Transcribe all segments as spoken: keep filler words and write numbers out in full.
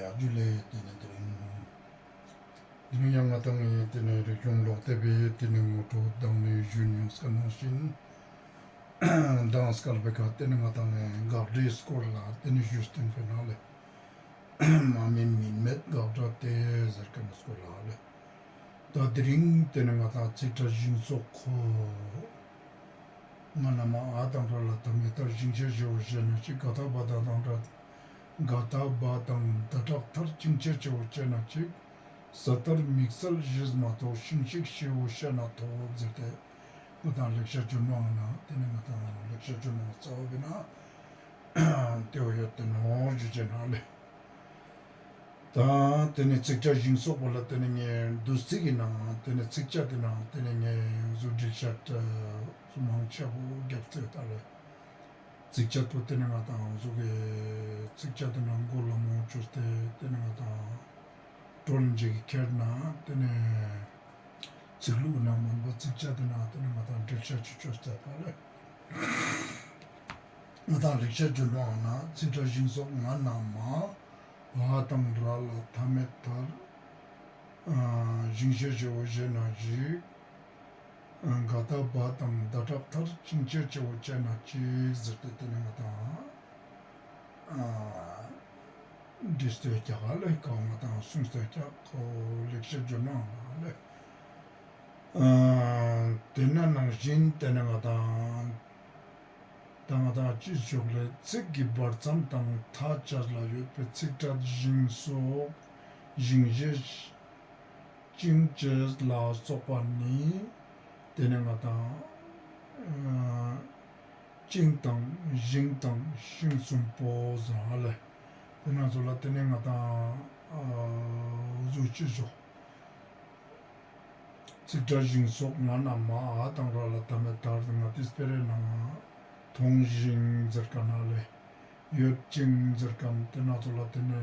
ཡ་ཇུ་ལེ། ཏེ་ནེ་དེ་རིང་དེ་རིང་ཡང་ང་དང་ངི་ཏེ་ནེ་རིག་གཞུང་ཀློག་དེབ་པའི་ཏེ་ནེ་ངོ་སྤྲོད་དང་ནི་ཞུ་ཉན་སྐད་ནང་བཞིན་མདང་སྐལ་པའི་ཁ་ཏེ་ནེ་ང་དང་ངི་དགག་སྒྲའི་སྐོར་ལ་ཏེ་ནེ་ཞུས་ཏེ་ཨིན་པ་ན་ལེ། མ་མིན་མིན་མེད་དགག་སྒྲ་སྟེ་ཟེར་ཁན་ནི་སྐོར་ལ་ལེ། ད་དེ་རིང་ཏེ་ནེ་ང་དང་ཚིག་ཕྲད་བཞིན་སོགས་ཁོ། ང་ན་མ་འ་དང་ར་ལ་ཐ་མའི་མཐར་ཞིང་ཞེས་བྱའོ་ཞེ་ན་ཅིག་ག་ད་བ་དང་སྒྲ། ག་ད་བ་དང་ད་དྲག་མཐར་ཅིང་ཅེས་བྱའོ་ཅེ་ན་ཅིག་ས་མཐར་དམིགས་བསལ་ཞེས་མ་གཏོགས་ཤིང་ཤིག་ཤེའོ་ཤེ་ན་ཐོབ་ཟེར་ཏེ། ང་དང་ལེགས་བཤད་ལྗོན་དབང་ན་ཏེ་ནེ་ང་དང་ལེགས་བཤད་ལྗོན་དབང་རྩ་བ་བི་ན་ཏེ་བོ་ཡོད་དེ་ནོ་ཞུ་ཅེ་ན་ལེ། ད་ཏེ་ནེ་ཚིག་ཕྲད་བཞིན་སོགས་པོ་ལ་ཏེ་ནེ་ངས་བསྡུས་ཚིག་གི་ནང་ཏེ་ནེ་ཚིགས་བཅད་དེ་ནང་ཏེ་ནེ་ངས་ཟུར་འགྲེལ་བཤད་ཟུར་མང་ཆེ་བོ་རྒྱབ་སྟེ་ད་ལེ། ཚིགས་བཅད་པོ་ཏེ་ནེ་ང་དང་ཟུར་གི་ཚིགས་བཅད་དེ་ནང་མགོ་ལ་མོ་བཅོས་ཏེ་ཏེ་ནེ་ང་དང་གྲོལ་འཇིག་ཁྱེར་ན་ཏེ་ནེ་ཚིག་ལྷུག་ནང་མང་པོ་ཚིགས་བཅད་དེ་ནང་ཏེ་ནེ་ང་དང་འགྲེལ་བཤད་ཅིག་བཅོས་ཏེ་ད་ལེ། ང་དང་ལེགས་བཤད་ལྗོན་དབང་ན་ཚིག་ཕྲད་བཞིན་སོགས་ང་ན་མ་འ་དང་ར་ལ་ཐ་མའི་མཐར། ཨ་ཞིང་ཞེས་བྱའོ་ཞེ་ན་ཞིག་ག་ད་བ་དང་ད་དྲག་མཐར་ཅིང་ཅེས་བྱའོ་ཅེ་ན་ཅིག་ཟེར་ཏེ་ཏེ་ནེ་ང་དང་ཨ་འགྲེལ་བཤད་རྒྱག་ག་ལེ། ཁོ་ང་དང་གསུངས་ཏེ་རྒྱག་ཁོ་ལེགས་བཤད་ལྗོན་དབང་ན་ལེ། ཨ་ཏེ་ནེ་ནང་བཞིན་ཏེ་ནེ་ང་དང་ད་ང་དང་ཅི་ཞོག་ལེ། ཚིག་གི་བར་མཚམས་དང་མཐའ་བཅད་ལ་ཡོད་པའི་ཚིག་ཕྲད་བཞིན་སོགས་ཞིང་ཞེས་ཅིང་ཅེས་ལ་སོགས་པ་ནི་ཏེ་ནེ་ང་དང་ཨ་ཅིང་དང་ཞིང་དང་ཤིང་གསུམ་པོ་ཟེར་ཧ་ལེ། ཏེ་ནེ་ཚོ་ལ་ཏེ་ནེ་ང་དང་ཨ་ཟུར་ཅི་ཞོག་ཚིག་ཕྲད་བཞིན་སོགས་ང་ན་མ་འ་དང་ར་ལ་ཐ་མའི་མཐར་ང་ཏི་སྤེ་རའི་ནང་ང་མཐོང་ཞིང་ཟེར་ཁན་ན་ལེ། ཡོད་ཅིང་ཟེར་ཁན་ཏེ་ནེ་ཚོ་ལ་ཏེ་ནེ་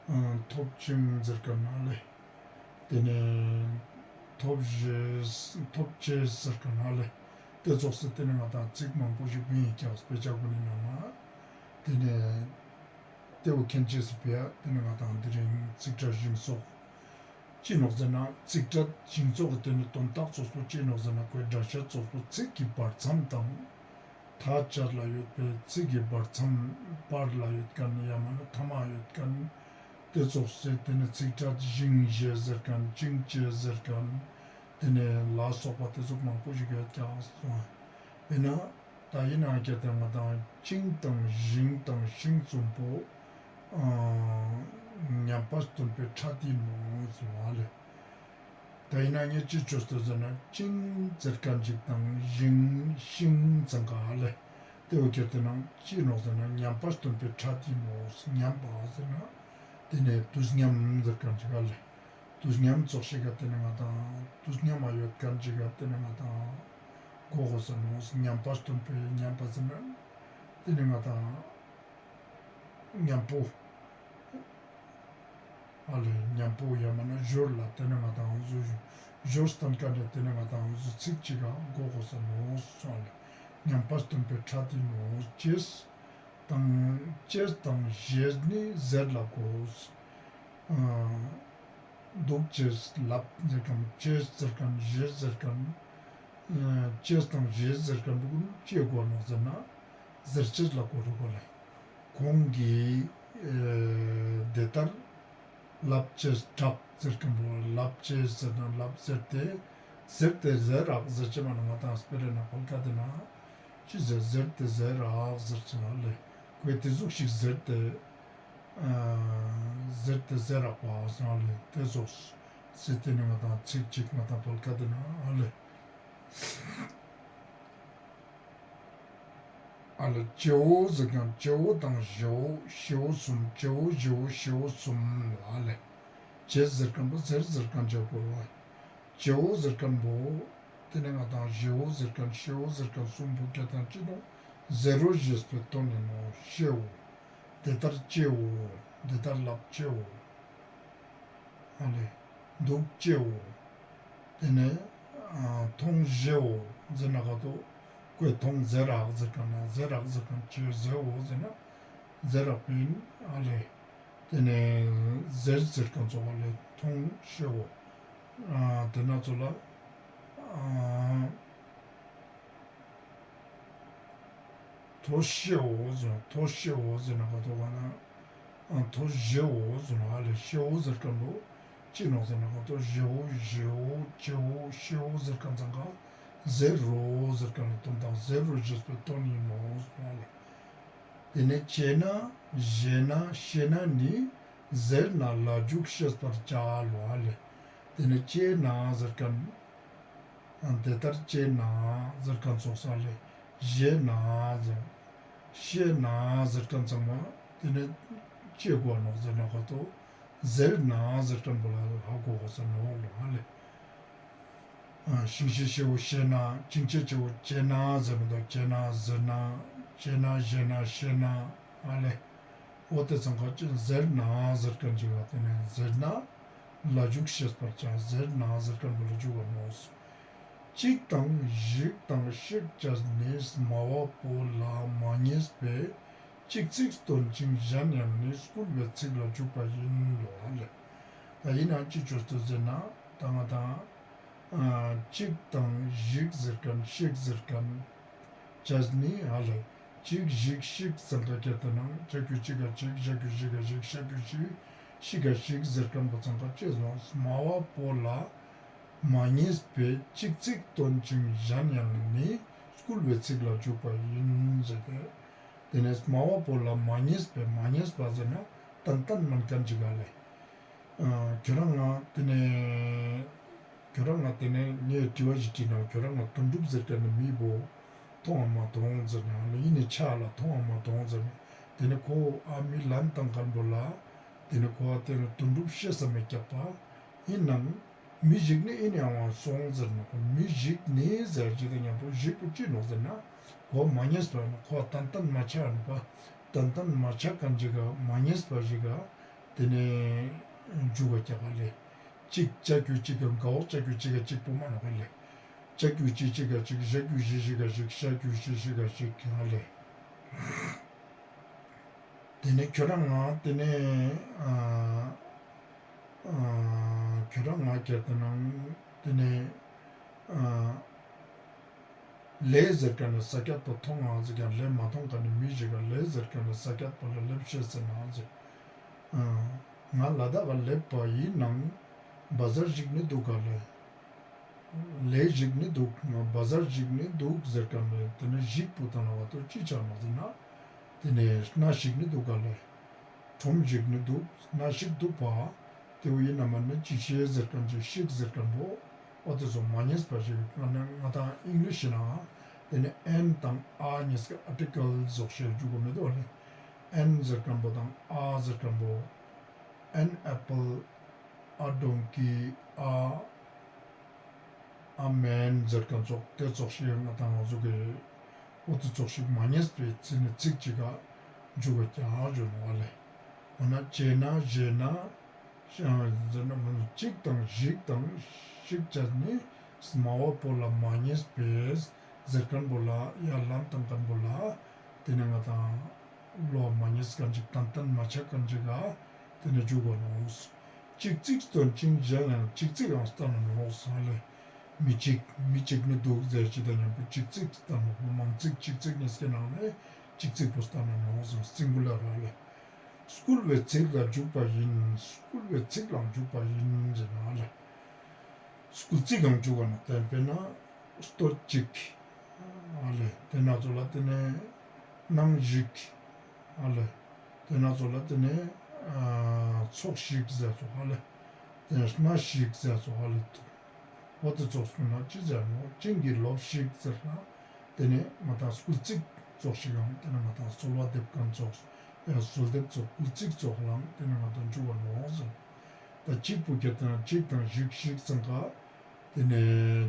ཨ་ཐོབ་ཅིང་ཟེར་ཁན་ན་ལེ། ཏེ་ནེ་ཐོབ་ཅེས་ཐོབ་ཅེས་ཟེར་ཁན་ན་ལེ། ཏེ་ཙོགས་སེ་ཏེ་ནེ་ང་དང་ཚིག་མང་པོ་ཞིག་བིང་ཡིག་ཀྱང་སྤེ་ཆ་གུན་ནི་ནང་ང་ཏེ་ནེ་ཏེ་བོ་མཁྱེན་ཅེས་སི་ཕི་ཡ་ཏེ་ནེ་ང་དང་དེ་རིང་ཚིག་ཕྲད་བཞིན་སོགས་ཅི་ནོག་ཟེར་ན་ཚིག་ཕྲད་བཞིན་སོགས་ཀྱི་ཏེ་ནེ་དོན་དག་ཙོགས་པོ་ཅི་ནོག་ཟེར་ན་ཁོའི་སྒྲ་བཤད་ཙོགས་པོ་ཚིག་གི་བར་མཚམས་དང་མཐའ་བཅད་ལ་ཡོད་པའི་ཚིག་གི་བར་མཚམས་བར་ལ་ཡོད་ཁན་ཡང་མན་ན་ཐ་མ་ཡོད་ཁན་ཏེ་ཙོགས་སེ་ཏེ་ནེ་ཚིག་ཕྲད་ཞིང་ཞེས་ཟེར་ཁན་ཅིང་ཅེས་ཟེར་ཁན་ཏེ་ནེ་ལ་སོགས་པ་ཏེ་ཙོགས་མང་པོ་ཞིག་ཡོད་ཀྱང་སོང་། ཨིན་ན། ད་ཨིན་ན་ཀྱེ་ཏེ་ང་དང་ཅིང་དང་ཞིང་དང་ཤིང་གསུམ་པོ་ཨ་ཉམས་པ་སྟོན་པའི་ཕྲད་ཨིན་ནོག་ཟེར་བ་ལེ། ད་ཨིན་ན་ངས་ཅི་ཅོས་ཏེ་ཟེར་ན་ཅིང་ཟེར་ཁན་ཅིག་དང་ཞིང་ཤིང་ཟེར་ཁན་ཨ་ལེ། ཏེ་བོ་ཀྱེ་ཏེ་ནང་ཅི་ནོག་ཟེར་ན་ཉམས་པ་སྟོན་པའི་ཕྲད་ཨིན་ནོག། ཉམས་པ་ཟེར་ན་ཏེ་ནེ་དུས་མཉམ་ཟེར་ཁན་ཅིག་ཨ་ལེ། དུས་མཉམ་ཙོགས་ཤིག་ག་ཏེ་ནེ་ང་དང་དུས་མཉམ་མ་ཡོད་ཁན་ཅིག་ག་ཏེ་ནེ་ང་དང་གོ་གོས་ས་ནོག། ཉམས་པ་སྟོན་པའི་ཉམས་པ་ཟེར་ན་ཏེ་ནེ་ང་དང་ཉམ་པོ་ཨ་ལེ་ཉམ་པོ་ཡང་མན་ན་ཞོར་ལ་ཏེ་ནེ་ང་དང་འུ་ཟུ་ཞོར་སྟན་ཁན་ཏེ་ནེ་ང་དང་འུ་ཟུ་ཚིག་ཅིག་ག་གོ་གོས་ས་ནོག་སོང་ལེ། ཉམས་པ་སྟོན་པའི་ཕྲད་ཨིན་ནོག་ཅེས། དང་ཅེས་དང་ཞེས་ནི་ཟེར་ལ་གོས། ཨ་འདུག་ཅེས་ལབ་ཟེར་ཁན་ཅེས་ཟེར་ཁན་ཞེས་ཟེར་ཁན་ཨ་ཅེས་དང་ཞེས་ཟེར་ཁན་བོ་ཀུན་ཅི་གོ་ནོག་ཟེར་ན་ཟེར་ཅེས་ལ་གོ་རུ་གོ་ལེ། གོང་གི་ཨ་དེ་ལྟར་ལབ་ཅེས་གྲགས་ཟེར་ཁན་བོ་ལབ་ཅེས་ཟེར་ན་ལབ་ཟེར་ཏེ་ཟེར་ཏེ་ཟེར་རག་ཟེར་ཅེས་མ་ན་ང་དང་སྤེ་ར་ན་ཕལ་སྐད་དེ་ན་ཅི་ཟེར་ཟེར་ཏེ་ཟེར་རག་ཟེར་ཅེས་ཨ་ལེ། ཁོས་ཏེ་ཟུག་ཤིག་ཟེར་ཏེ་ཨ་ཟེར་ཏེ་ཟེར་རག་པ་སོང་ལེ། ཏེ་ཙོགས་ཟེར་ཏེ་ནི་ང་དང་ཚིག་ཅིག་ང་དང་ཕལ་སྐད་དེ་ན་ཨ་ལེ། ཨ་ལེ་ཅེའོ་ཟེར་ཁན་ཅེའོ་དང་ཞེའོ་ཞེའོ་གསུམ་ཅེའོ་ཞེའོ་ཞེའོ་གསུམ་ལ་ཨ་ལེ། ཅེས་ཟེར་ཁན་བོ་ཟེར་ཟེར་ཁན་ཅེས་གོ་རུ་བ། ཅེའོ་ཟེར་ཁན་བོ། ཏེ་ནེ་ང་དང་ཞེའོ་ཟེར་ཁན་ཞེའོ་ཟེར་ཁན་གསུམ་པོ་ཀྱེ་དང་ཅི་ནོག། ཟེར་རོ་ཞེས་པའི་དོན་ཨིན་ནོག། ཞེའོ། དེ་ལྟར་ཅེའོ། དེ་ལྟར་ལབ་ཅེའོ། ཨ་ལེ། འདུག་ཅེའོ། ཏེ་ནེ་ཨ་མཐོང་ཞེའོ་ཟེར་ན་ག་ཏོ། ཁོས་མཐོང་ཟེར་རག་ཟེར་ཁན་ན་ཟེར་རག་ཟེར་ཁན་ཅེས་ཟེར་རོ་ཟེར་ན་ཟེར་རག་པིན་ཨ་ལེ། ཏེ་ནེ་ཟེར་ཟེར་ཁན་ཙོགས་ལ་ཐོང་ཤེའོ། ཨ་ཏེ་ན་ཙོགས་ལ་ཨ་ཐོ་ཤེའོ་ཟེར་ཐོ་ཤེའོ་ཟེར་ན་ག་ཏོ་ག་ན་ཨ་ཐོ་ཞེའོ་ཟེར་ན་ཨ་ལེ་ཤེའོ་ཟེར་ཁན་བོ་ཅི་ནོག་ཟེར་ན་ག་ཏོ་ཞེའོ་ཞེའོ་ཅེའོ་ཤེའོ་ཟེར་ཁན་ཚང་ཀ་ཟེར་རོ་ཟེར་ཁན་ནི་དོན་དང་ཟེར་རོ་ཞེས་པའི་དོན་ཡིན་ནོ་ཟེར་ན་ཨ་ལེ། ཏེ་ནེ་ཅེ་ན་ཞེ་ན་ཤེ་ན་ནི་ཟེར་ན་ལ་འཇུག་ཤེས་པར་བྱ་ལོ་ཨ་ལེ། ཏེ་ནེ་ཅེ་ན་ཟེར་ཁན་ཨ་དེ་ལྟར་ཅེ་ན་ཟེར་ཁན་ཙོགས་ལ་ཞེ་ན་ཟེར་ཤེ་ན་ཟེར་ཁན་ཚང་མ་ཏེ་ནེ་ཅི་གོ་ནོག་ཟེར་ན་ག་ཏོ་ཟེར་ན་ཟེར་ཁན་བོ་ལ་ཧ་གོ་གོས་ས་ནོག་ལོ་ཨ་ལེ། ཨ་ཤིང་ཤེ་ཤེའོ་ཤེ་ན། ཅིང་ཅེ་ཅེའོ་ཅེ་ན་ཟེར་མི་དུག་ཅེ་ན་ཟེར་ན་ཅེ་ན་ཞེ་ན་ཤེ་ན་ཨ་ལེ། འོ་ཏེ་ཚང་ཀ་ཅི་ཟེར་ན་ཟེར་ཁན་ཅིག་ག་ཏེ་ནེ་ཟེར་ན་ལ་འཇུག་ཤེས་པར་བྱ། ཟེར་ན་ཟེར་ཁན་བོ་ལ་འཇུག་ག་ནོག་ཅིག་དང་ཞིག་དང་ཤིག་བྱས་ནས་སྨྲ་བ་པོ་ལ་མ་ངེས་པའི་གཅིག་ཚིག་སྟོན་ཅིང་གཞན་ཡང་ནི་སྐུལ་བའི་ཚིག་ལ་འཇུག་པ་ཡིན་ལོ་ཨ་ལེ། ད་ཡིན་ན་ཅི་ཅོས་ཏེ་ཟེར་ན་ད་ང་དང་ཨ་གཅིག་དང་ཞིག་ཟེར་ཁན་ཤིག་ཟེར་ཁན་བྱས་ནི་ཨ་ལེ། གཅིག་ཞིག་ཤིག་ཟེར་ཁན་ཀ་ཏེ་ནང་ཅ་གི་གུ་ཅི་ག་གཅིག་ཞ་གི་གུ་ཞི་ག་ཞིག་ཞ་གི་གུ་ཞི་ཤི་ག་ཞིག་ཟེར་ཁན་བོ་ཚང་ཀ་ཅི་ཟེར་ན་སྨྲ་བ་པོ་ལ་མ་ངེས་པའི་གཅིག་ཚིག་སྟོན་ཅིང་གཞན་ཡང་ནི་སྐུལ་བའི་ཚིག་ལ་འཇུག་པ་ཡིན་ཟེར་ཏེ། ཏེ་ནེ་སྨྲ་བ་པོ་ལ་མ་ངེས་པའི་མ་ངེས་པ་ཟེར་ན་ཏན་ཏན་མན་ཁན་ཅིག་ག་ལེ། ཨ་ཁྱོ་རང་ང་ཏེ་ནེ་ཁྱོ་རང་ང་ཏེ་ནེ་ངས་དྲི་བ་ཞིག་དྲིས་ན་ཁྱོ་རང་ང་དོན་གྲུབ་ཟེར་ཁན་ནི་མི་བོ་ཐོང་ང་མ་ཐོང་ཟེར་ན་ལེ་ཡིན་ནི་ཆ་ལ་ཐོང་ང་མ་ཐོང་ཟེར་ན་ཏེ་ནེ་ཁོ་ཨ་མི་ལན་ཏང་ཁན་བོ་ལ་ཏེ་ནེ་ཁོ་ཨ་ཏེ་ནེ་དོན་གྲུབ་ཤེས་ས་མེད་ཀྱག་པ་ཡིན་ནང་མི་ཞིག་ནི་ཨིན་ཡང་བ་སོང་ཟེར་ན་ཁོ་མི་ཞིག་ནི་ཟེར་ཅི་ད་ཉམ་པོ་ཞིག་པོ་ཅི་ནོག་ཟེར་ན་ཁོ་མ་ངེས་པ་ནོག་ཁོ་ཏན་ཏན་མ་ཆ་ནོག་པ་ཏན་ཏན་མ་ཆ་ཁན་ཅིག་ག་མ་ངེས་པ་ཞིག་ག་ཏེ་ནེ་འཇུག་ག་ཀྱག་ག་ལེ། གཅིག་ཅ་གི་གུ་གཅིག་ག་ག་འོག་ཅ་གི་གུ་གཅིག་ག་གཅིག་པོ་མ་ནོག་ག་ལེ། ཅ་གི་གུ་གཅིག་གཅིག་ག་གཅིག་ཞ་གི་གུ་ཞི་ཞི་ག་ཞིག་ཤ་གི་གུ་ཤི་ཤི་ག་ཞིག་ཀྱག་ག་ལེ། ཏེ་ནེ་ཁྱོ་རང་ང་ཏེ་ནེ་ཨ་ཨ་ཁྱོ་རང་ང་ཀྱ་ཏེ་ནང་ཏེ་ནེ་ཨ་ལེ་ཟེར་ཁན་ནི་ས་ཀྱད་པོ་ཐོང་ང་ཟེར་ཀྱང་ལེ་མ་ཐོང་ཁན་ནི་མི་ཞིག་ག་ལེ་ཟེར་ཁན་ནི་ས་ཀྱད་པོ་ལ་ལེབས་ཤེས་ཟེར་ན་ཟེར། ཨ་ང་ལ་དྭགས་ལ་ལེབས་པ་ཡིན་ནང་བ་ཟར་ཞིག་ནི་དུག་ག་ལེ། ལེ་ཞིག་ནི་དུག་བ་ཟར་ཞིག་ནི་དུག་ཟེར་ཁན་ནི་ཏེ་ནེ་ཞིག་པོ་ཏང་ན་བ་ཏོ་ཅི་ཆ་ནོག་ཟེར་ན་ཏེ་ནེ་སྣ་ཞིག་ནི་དུག་ག་ལེ། ཁྲོམ་ཞིག་ནི་དུག་སྣ་ཞིག་དུག་པ། ཏེ་བོ་ཡིན་ན་མ་ནི་ཅི་ཤེས་ཟེར་ཁན་ཅིག་ཤིག་ཟེར་ཁན་བོ་འོ་ཏེ་ཙོགས་མ་ངེས་པ་ཞིག་ང་ང་དང་ཨིང་ལིཤ་ནང་ཏེ་ནེ་ཨེན་དང་ཨ་ཉིས་ཀ་ཨར་ཊི་ཀལ་ཙོགས་ཤིག་འཇུག་གོ་མེད་དོ་ལེ། ཨེན་ཟེར་ཁན་བོ་དང་ཨ་ཟེར་ཁན་བོ། ཨེན་ཨེ་པལ། ཨ་ཌོང་ཀི། ཨ་ཨ་མེན་ཟེར་ཁན་ཙོགས་ཏེ་ཙོགས་ཤིག་ང་དང་ང་ཟུག་གི་འོ་ཏེ་ཙོགས་ཤིག་མ་ངེས་པའི་ཚིག་ནི་ཚིག་ཅིག་ག་འཇུག་ག་ཀྱག་ཞུ་ནོག་ལེ། འོ་ན་ཅེ་ན་ཞེ་ན་ཞེ་ན་ཟེར་ན་མ་ནི་གཅིག་དང་ཞིག་དང་ཤིག་བྱས་ནི་སྨྲ་བ་པོ་ལ་མ་ངེས་པའི་ཟེར་ཁན་བོ་ལ་ཡ་ལན་ཏང་ཁན་བོ་ལ་ཏེ་ནེ་ང་དང་བློ་མ་ངེས་ཁན་ཅིག་ཏན་ཏན་མ་ཆ་ཁན་ཅིག་ག་ཏེ་ནེ་འཇུག་གོ་ནོག་གཅིག་ཚིག་སྟོན་ཅིང་གཞན་ཡང་གཅིག་ཚིག་ཡང་སྟན་ན་ནོག་ཟེར་ལེ། མི་གཅིག་མི་གཅིག་ནི་དུག་ཟེར་ཅི་ད་ཉམ་པོ་གཅིག་ཚིག་སྟན་ན་ནོག་མང་ཚིག་གཅིག་ཚིག་ཉིས་ཀའི་ནང་ནེ་གཅིག་ཚིག་པོ་སྟན་ན་ནོག་ཟེར་སིང་གུ་ལར་ལེ། སྐུལ་བའི་ཚིག་ལ་འཇུག་པ་ཡིན། སྐུལ་བའི་ཚིག་ལའང་འཇུག་པ་ཡིན་ཟེར་ན་ལེ། སྐུལ་ཚིག་ཡང་འཇུག་པ་ནོག་ཏེ་དཔེར་ན་སྟོད་ཅིག་ཨ་ལེ། ཏེ་ན་ཙོགས་ལ་ཏེ་ནེ་སྣང་ཞིག་ཨ་ལེ། ཏེ་ན་ཙོགས་ལ་ཏེ་ནེ་ཨ་ཚོགས་ཤིག་ཟེར་ཙོགས་ཨ་ལེ། ཏེ་ནེ་སྣ་ཞིག་ཟེར་ཙོགས་ཨ་ལེ། འོ་ཏེ་ཙོགས་སུ་ན་ཅི་ཟེར་ནོག་ཅིང་གི་ལོབས་ཤིག་ཟེར་ན། ཏེ་ནེ་ང་དང་སྐུལ་ཚིག་ཙོགས་ཤིག་ཡང་ཏེ་ནེ་ང་དང་གསོལ་བ་འདེབས་ཁན་ཙོགས་ཡང་གསོལ་འདེབས་ཙོགས་སྐུལ་ཚིག་ཙོགས་ལའང་ཏེ་ནེ་ང་དང་འཇུག་པ་ནོག་ཟེར། ད་གཅིག་པོ་ཁྱེར་ཏེ་ན་གཅིག་དང་ཞིག་ཤིག་ཚང་ཀ་ཏེ་ནེ་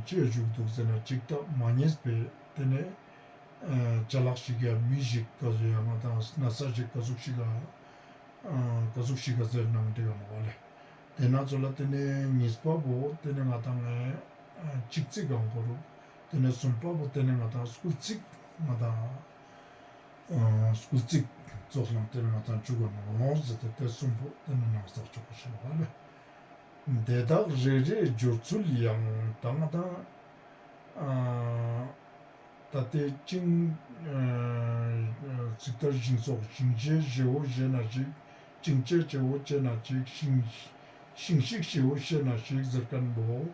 ཅི་འཇུག་དུག་ཟེར་ན་གཅིག་ད་མ་ངེས་པའི་ཏེ་ནེ་ཨ་ཅ་ལག་ཞིག་ཡ་མི་ཞིག་ག་ཟུག་ཡ་ང་དང་ན་ས་ཞིག་ག་ཟུག་ཤིག་ག་ཨ་ག་ཟུག་ཤིག་ག་ཟེར་ནང་འགྲིག་ག་ནོག་ལེ། ཏེ་ན་ཙོགས་ལ་ཏེ་ནེ་ཉིས་པ་བོ་ཏེ་ནེ་ང་དང་ངི་ཨ་གཅིག་ཚིག་གང་གོ་རུག་ཏེ་ནེ་སུམ་པ་བོ་ཏེ་ནེ་ང་དང་སྐུལ་ཚིག་ང་དང་ ཨ་སྐུལ་ཚིག་ཙོགས་ལ་དེ་ནེ་ང་དང་ཅུག་ག་ནོག་ཟེར་ཏེ་དེ་གསུམ་པོ་དེ་ནེ་ནང་ས་ཅུག་ག་ཤེས་པ་ལེ། དེ་དག་རེ་རེའི་སྦྱོར་ཚུལ་ཡང་ད་ང་དང་ཨ་ད་དེ་ཅིང་ཨ་ཚིག་ལྟར་ཞིང་སོགས་ཞིང་ཞེས་ཞེའོ་ཞེ་ན་ཞིག་ཅིང་ཅེས་ཅེའོ་ཅེ་ན་ཞིག་ཤིང་ཤིང་ཤིག་ཞེའོ་ཞེ་ན་ཞིག་ཟེར་ཁན་བོ་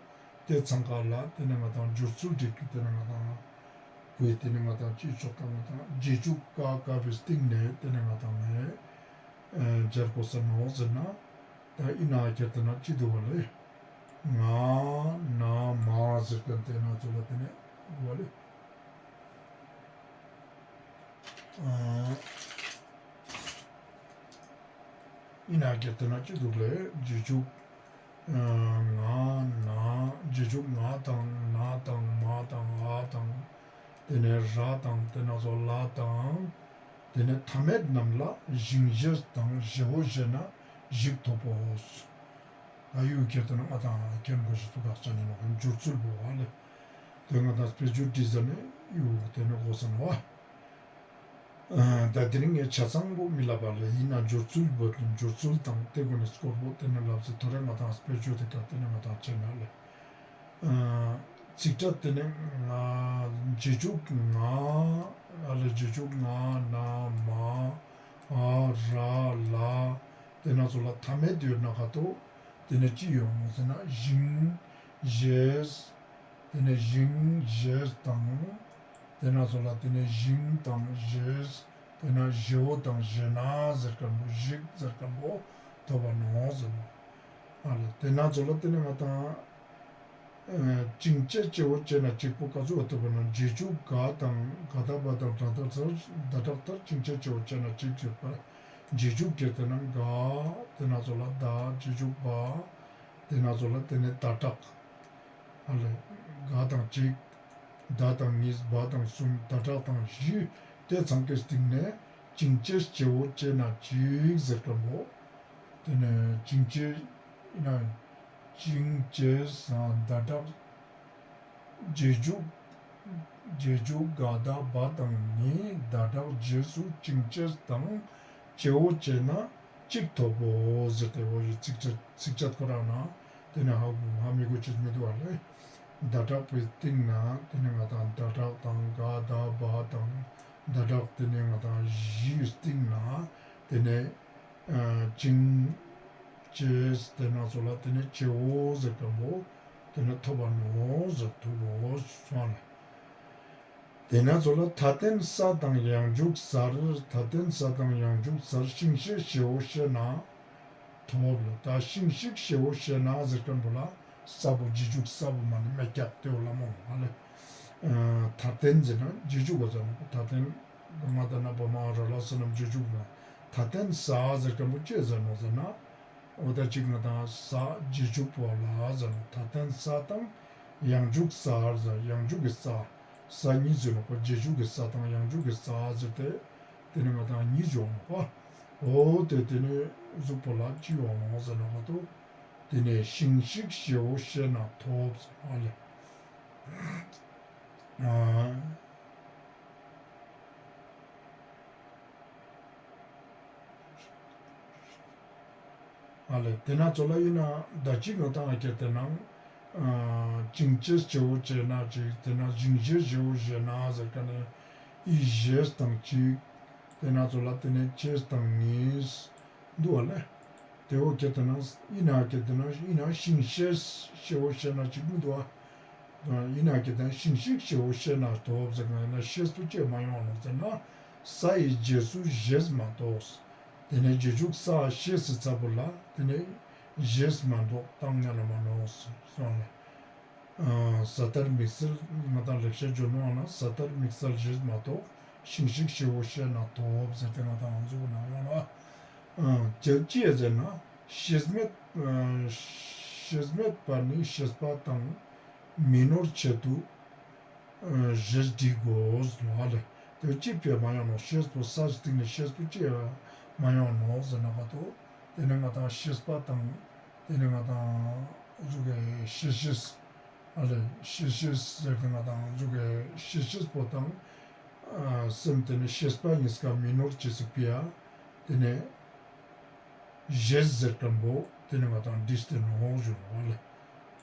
དེ་ཚང་ཀ་ལ་དེ་ནེ་ང་དང་སྦྱོར་ཚུལ་འགྲིག་གི་དེ་ནེ་ང་དང་ཀུའི་དེ་ནེ་ང་དང་ཅི་ཆོག་དང་ང་དང་རྗེས་འཇུག་ག་ག་བོའི་སྟེང་ནེ་དེ་ནེ་ང་དང་ངས་སྦྱར་དགོས་ས་ནོག་ཟེར་ན། ད་ཨི་ན་ཁྱེར་ཏེ་ན་ཅི་འདུག་པ་ལེ། ང་ན་མ་ཟེར་ཁན་དེ་ན་ཚོ་ལ་དེ་ནེ་འདུག་པ་ལེ། ཨ་ཨི་ན་ཁྱེར་ཏེ་ན་ཅི་འདུག་ལེ། རྗེས་འཇུག་ཨ་ང་ན་རྗེས་འཇུག་ང་དང་ན་དང་མ་དང་འ་དང་དེ་ནེ་ར་དང་དེ་ན་ཚོ་ལ་དང་དེ་ནེ་མཐའ་མེད་རྣམས་ལ་ཞིང་ཞེས་དང་ཞེའོ་ཞེ་ན་ཞིག་ཐོབ་བོ། ད་ཡུལ་ཁྱེར་ཏེ་ན་ང་དང་ཁྱེར་དགོས་ཤེས་སུ་དགག་ཆ་ནི་ནོག་སྦྱོར་ཚུལ་བོ་བ་ལེ། དེ་ང་དང་དཔེ་བརྗོད་བྲིས་ཟ་ནེ་ཡུལ་དེ་ནེ་དགོས་ས་ནོག་པ། ད་དེ་རིང་ངས་ཆ་ཚང་པོ་མི་ལབ་པ་ལེ། ཡིན་ན་སྦྱོར་ཚུལ་བོ་སྦྱོར་ཚུལ་དང་དེ་གོ་ནེ་སྐོར་བོ་དེ་ནེ་ལབ་ཟེར། ཐོ་རེ་ང་དང་དཔེ་བརྗོད་དེ་ཀ་དེ་ནེ་ང་དང་ཆེ་ན་ལེ། ཚིག་ཕྲད་དེ་ནེ་ང་རྗེས་འཇུག་ང་ཨ་ལེ་རྗེས་འཇུག་ང་ན་མ་འ་ར་ལ་དེ་ན་ཚོ་ལ་མཐའ་མེད་ཡོད་ན་ག་ཏོ་དེ་ནེ་ཅི་ཡོང་ནོག་ཟེར་ན་ཞིང་ཞེས། དེ་ནེ་ཞིང་ཞེས་དང་དེ་ན་ཚོ་ལ་དེ་ནེ་ཞིང་དང་ཞེས་དེ་ན་ཞེའོ་དང་ཞེ་ན་ཟེར་ཁན་བོ་ཞིག་ཟེར་ཁན་བོ་ཐོབ་པ་ནོག་ཟེར་ནོག་ཨ་ལེ། དེ་ན་ཚོ་ལ་དེ་ནེ་ང་དང་ཅིང་ཅེས་ཅེའོ་ཅེ་ན་ཅིག་པོ་ཀ་ཟུག་ཐོབ་པ་ན་རྗེས་འཇུག་ག་དང་ག་ད་བ་དང་ད་དྲག་ཚར་ད་དྲག་ལྟར་ཅིང་ཅེས་ཅེའོ་ཅེ་ན་ཅིག་ཡོད་པ། རྗེས་འཇུག་གི་དེ་ན་ག་དེ་ན་ཚོ་ལ་ད་རྗེས་འཇུག་བ་དེ་ན་ཚོ་ལ་དེ་ནེ་ད་དྲག་ཨ་ལེ། ག་དང་ཅིག་ད་དང་གཉིས་བ་དང་གསུམ་ད་དྲག་དང་བཞི་དེ་ཚང་ཀའི་སྟེང་ནེ་ཅིང་ཅེས་ཅེའོ་ཅེ་ན་ཅིག་ཟེར་ཁན་བོ། དེ་ནེ་ཅིང་ཅེས་ཨིན་ན་ཅིང་ཅེས་ད་དྲག་རྗེས་འཇུག་རྗེས་འཇུག་ག་ད་བ་དང་ནི་ད་དྲག་རྗེས་སུ་ཅིང་ཅེས་དང་ཅེའོ་ཅེ་ན་ཅིག་ཐོབ་བོ་ཟེར་ཏེ་འོ་ཡི་ཚིག་ཕྲད་ཚིག་ཕྲད་ཁོ་རང་ན་དེ་ནེ་ཧ་གོ་ཧ་མི་གོ་ཅེས་མི་འདུག་པ་ལེ། ད་དྲག་པོའི་སྟེང་ན་དེ་ནེ་ང་དང་ད་དྲག་དང་ག་ད་བ་དང་ད་དྲག་དེ་ནེ་ང་དང་བཞིའི་སྟེང་ན་དེ་ནེ་ཅིང་ཅེས་དེ་ན་ཚོ་ལ་དེ་ནེ་ཅེའོ་ཟེར་ཁན་བོ་དེ་ནེ་ཐོབ་པ་ནོག་ཟེར་ཐུབ་བོ་སོང་ལེ། དེ་ན་ཚོ་ལ་མཐའ་རྟེན་ས་དང་ཡང་འཇུག་སར་མཐའ་རྟེན་ས་དང་ཡང་འཇུག་སར་ཤིང་ཤེས་ཞེའོ་ཞེ་ན་ཐོབ་ལེ། ད་ཤིང་ཤིག་ཞེའོ་ཞེ་ན་ཟེར་ཁན་བོ་ལ་ས་བོ་རྗེས་འཇུག་ས་བོ་མ་ནེ་མེད་ཀྱག་དེ་བོ་ལ་མོ་ནོག་ཨ་ལེ། མཐའ་རྟེན་ཟེར་ན་རྗེས་འཇུག་ག་ཟེར་ནོག་མཐའ་རྟེན་ག་ང་ད་ན་བ་མ་ར་ལ་ས་རྣམས་རྗེས་འཇུག་ན་མཐའ་རྟེན་ས་ཟེར་ཁན་བོ་ཅི་ཟེར་ནོག་ཟེར་ན། འོ་ད་ཅིག་ང་དང་ས་རྗེས་འཇུག་པོ་ལ་ཟེར་ནོག་མཐའ་རྟེན་ས་དང་ཡང་འཇུག་སར་ཟེར་ཡང་འཇུག་གི་ས་ས་གཉིས་ཟེར་ནོག་པ། རྗེས་འཇུག་གི་ས་དང་ཡང་འཇུག་གི་ས་ཟེར་ཏེ་དེ་ནེ་ང་དང་གཉིས་ཡོང་ནོག་པ། འོ་དེ་དེ་ནེ་གཟུགས་པོ་ལ་ཅི་ཡོང་ནོག་ཟེར་ན་ག་ཏོ་དེ་ནེ་ཤིང་ཤིག་ཞེའོ་ཞེ་ན་ཐོབ་ཟེར་ནོག་ཨ་ལེ། ཨ། ཨ་ལེ། དེ་ན་ཚོ་ལ་ཨིན་ན་ད་ཅི་ང་དང་ཨ་ཁྱེར་ཏེ་ན་ཅིང་ཅེས་ཅེའོ་ཅེ་ན་ཅིག་དེ་ན་ཞིང་ཞེས་ཞེའོ་ཞེ་ན་ཟེར་ཁན་ནི་ཨི་ཞེས་དང་ཅིག་དེ་ན་ཚོ་ལ་དེ་ནེ་ཅེས་དང་གཉིས་འདུག་པ་ལེ། དེ་བོ་ཁྱེར་ཏེ་ན་ཨིན་ན་ཁྱེར་ཏེ་ན་ཨིན་ན་ཤིང་ཤེས་ཞེའོ་ཞེ་ན་ཅིག་མི་འདུག་པ། ཡིན་ན་ཁྱེར་ཏེ་ན་ཤིང་ཤིག་ཞེའོ་ཞེ་ན་ཐོབ་ཟེར་ན་ཡིན་ན་ཤེས་པོ་ཅི་མ་ཡོང་ནོག་ཟེར་ན་ས་ཡི་རྗེས་སུ་ཞེས་མ་གཏོགས། དེ་ནེ་རྗེས་འཇུག་ས་ཤེས་སི་ཚབ་པོ་ལ་དེ་ནེ་ཞེས་མ་གཏོགས་བཏང་ཉན་ན་མ་ནོག་སོང་ལེ། ས་མཐར་དམིགས་བསལ་ང་དང་ལེགས་བཤད་ལྗོན་དབང་ན་ས་མཐར་དམིགས་བསལ་ཞེས་མ་གཏོགས་ཤིང་ཤིག་ཞེའོ་ཞེ་ན་ཐོབ་ཟེར་ཏེ་ང་དང་ང་ཚོ་ན་ཡོང་ལ། ཅི་ཡ་ཟེར་ན་ཤེས་མེད་ཤེས་མེད་པ་ནི་ཤེས་པ་དང་མི་ནོར་ཆེད་དུ་ཞེས་བྲི་དགོས་ལ་ལེ། དེ་ཅི་ཕི་མ་ཡོང་ནོག་ཤེས་པོ་ས་སྟེང་ནེ་ཤེས་པོ་ཅི་མ་ཡོང་ནོག་ཟེར་ན་ག་ཏོ། དེ་ནེ་ང་དང་ཤེས་པ་དང་དེ་ནེ་ང་དང་གཟུགས་ཀྱི་ཤེས་ཤེས་ཨ་ལེ་ཤེས་ཤེས་ཟེར་ཏེ་ང་དང་གཟུགས་ཀྱི་ཤེས་ཤེས་པོ་དང་ ཨ་སེམས་ཏེ་ནེ་ཤེས་པ་ཉིས་ཀ་མི་ནོར་ཅེས་སི་ཕིའ་ཏེ་ནེ་ཞེས་ཟེར་ཁན་བོ་ཏེ་ནེ་ང་དང་བྲིས་ཏེ་ནོག་ཞུ་ནོག་ལེ།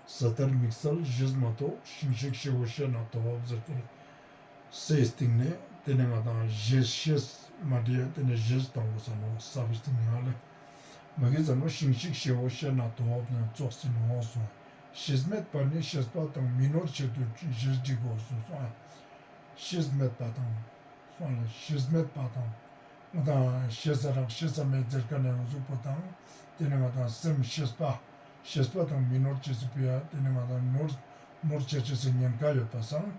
ས་ཏར་དམིགས་བསལ་ཞེས་མ་གཏོགས་ཤིང་ཤིག་ཤེའོ་ཤེ་ན་ཐོབ་ཟེར་ཏེ་སའི་སྟིང་ནེ་ཏེ་ནེ་ང་དང་ཞེས་ཤེས་མ་བྲིས་ཏེ་ནེ་ཞེས་བཏང་དགོས་ས་ནོག་ས་བི་སྟིང་ནེ་ཨ་ལེ། མ་གི་ཟ་ནོག་ཤིང་ཤིག་ཤེའོ་ཤེ་ན་ཐོབ་ནེ་ཙོགས་སེ་ནོག་སོང་། ཤེས་མེད་པ་ནི་ཤེས་པ་དང་མི་ནོར་ཆེད་དུ་ཞེས་བྲི་དགོས་སོང་། ཤེས་མེད་པ་དང་སོང་ལེ། ཤེས་མེད་པ་དང་ང་དང་ཤེས་ས་རག་ཤེས་ས་མེད་ཟེར་ཁན་ནི་གཟུགས་པོ་དང་ཏེ་ནེ་ང་དང་སེམས་ཤེས་པ་ཤེས་པ་དང་མི་ནོར་ཅེས་སི་ཕིའ་ཏེ་ནེ་ང་དང་ནོར་ནོར་ཆེ་ཅེས་སི་ཉེན་ཁ་ཡོད་པ་སང་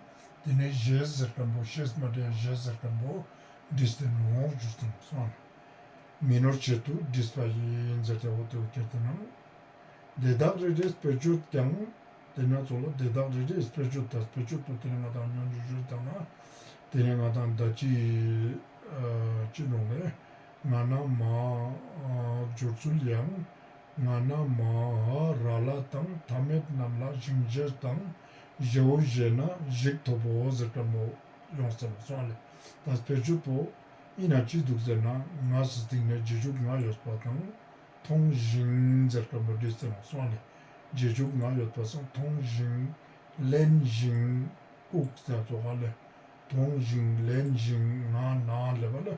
ཏེ་ནེ་ཞེས་ཟེར་ཁན་བོ་ཤེས་མ་བྲིས་ཞེས་ཟེར་ཁན་བོ་བྲིས་ཏེ་ནོག་ཞུ་སྟེ་ནོག་སོང་ལེ། མི་ནོར་ཆེད་དུ་བྲིས་པ་ཡིན་ཟེར་ཏེ་འོ་ཏེ་བོ་ཁྱེར་ཏེ་ནང་དེ་དག་རེ་རེའི་དཔེར་བརྗོད་ཀྱང་། ཏེ་ནེ་ཙོགས་ལ་དེ་དག་རེ་རེའི་དཔེར་བརྗོད་དང་དཔེར་བརྗོད་པོ་ཏེ་ནེ་ང་དང་ཉོན་ཅིག་ཞུས་བཏང་ན་ཏེ་ནེ་ང་དང་ད་ཅི་ཨ་ཅི་ནོག་ལེ། ང་ན་མ་ཨ་སྦྱོར་ཚུལ་ཡང་། ང་ན་མ་ཧ་ར་ལ་དང་མཐའ་མེད་རྣམས་ལ་ཞིང་ཞེས་དང་། ཞེའོ་ཞེ་ན་ཞིག་ཐོབ་བོ་ཟེར་ཁན་བོ་ཡོང་ས་ནོག་སོང་ལེ། ད་དཔེར་བརྗོད་པོ་ཨིན་ན་ཅི་འདུག་ཟེར་ན་ང་ཟེར་སྟིང་ནེ་རྗེས་འཇུག་ང་ཡོད་པ་དང་། མཐོང་ཞིང་ཟེར་ཁན་བོ་བྲིས་ཏེ་ནོག་སོང་ལེ། རྗེས་འཇུག་ང་ཡོད་པ་སང་མཐོང་ཞིང་ལེན་ཞིང་ལྐུགས་ཟེར་ཙོགས་ལེ། མཐོང་ཞིང་ལེན་ཞིང་ང་ན་ལེབ་བ་ལེ།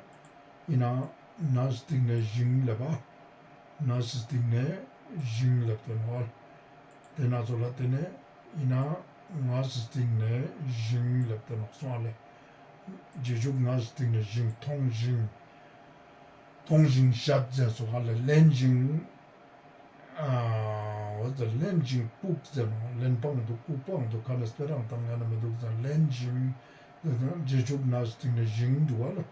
ཨིན་ན་ན་སྟིང་ནེ་ཞིང་ལེབ་བ། ན་སྟིང་ནེ་ཞིང་ལེབ་ཏེ་ནོག་ལེ། ཏེ་ནེ་ཙོགས་ལ་ཏེ་ནེ་ཨིན་ན་ང་སྟིང་ནེ་ཞིང་ལེབ་ཏེ་ནོག་སོང་ལེ། རྗེས་འཇུག་ང་སྟིང་ནེ་ཞིང་མཐོང་ཞིང་མཐོང་ཞིང་ཤད་ཟེར་ཙོགས་ལེ། ལེན་ཞིང་ཨ་འོ་ཟེར་ལེན་ཞིང་ལྐུགས་ཟེར་ནོག་ལེན་པའང་འདུག་ལྐུགས་པའང་འདུག་ཁ་ནེ་སྤེ་ར་བཏང་ཡ་ན་མི་འདུག་ཟེར་ལེན་ཞིང་ཟེར་ན་རྗེས་འཇུག་ན་སྟིང་ནེ་ཞིང་འདུག་བ་ལེ།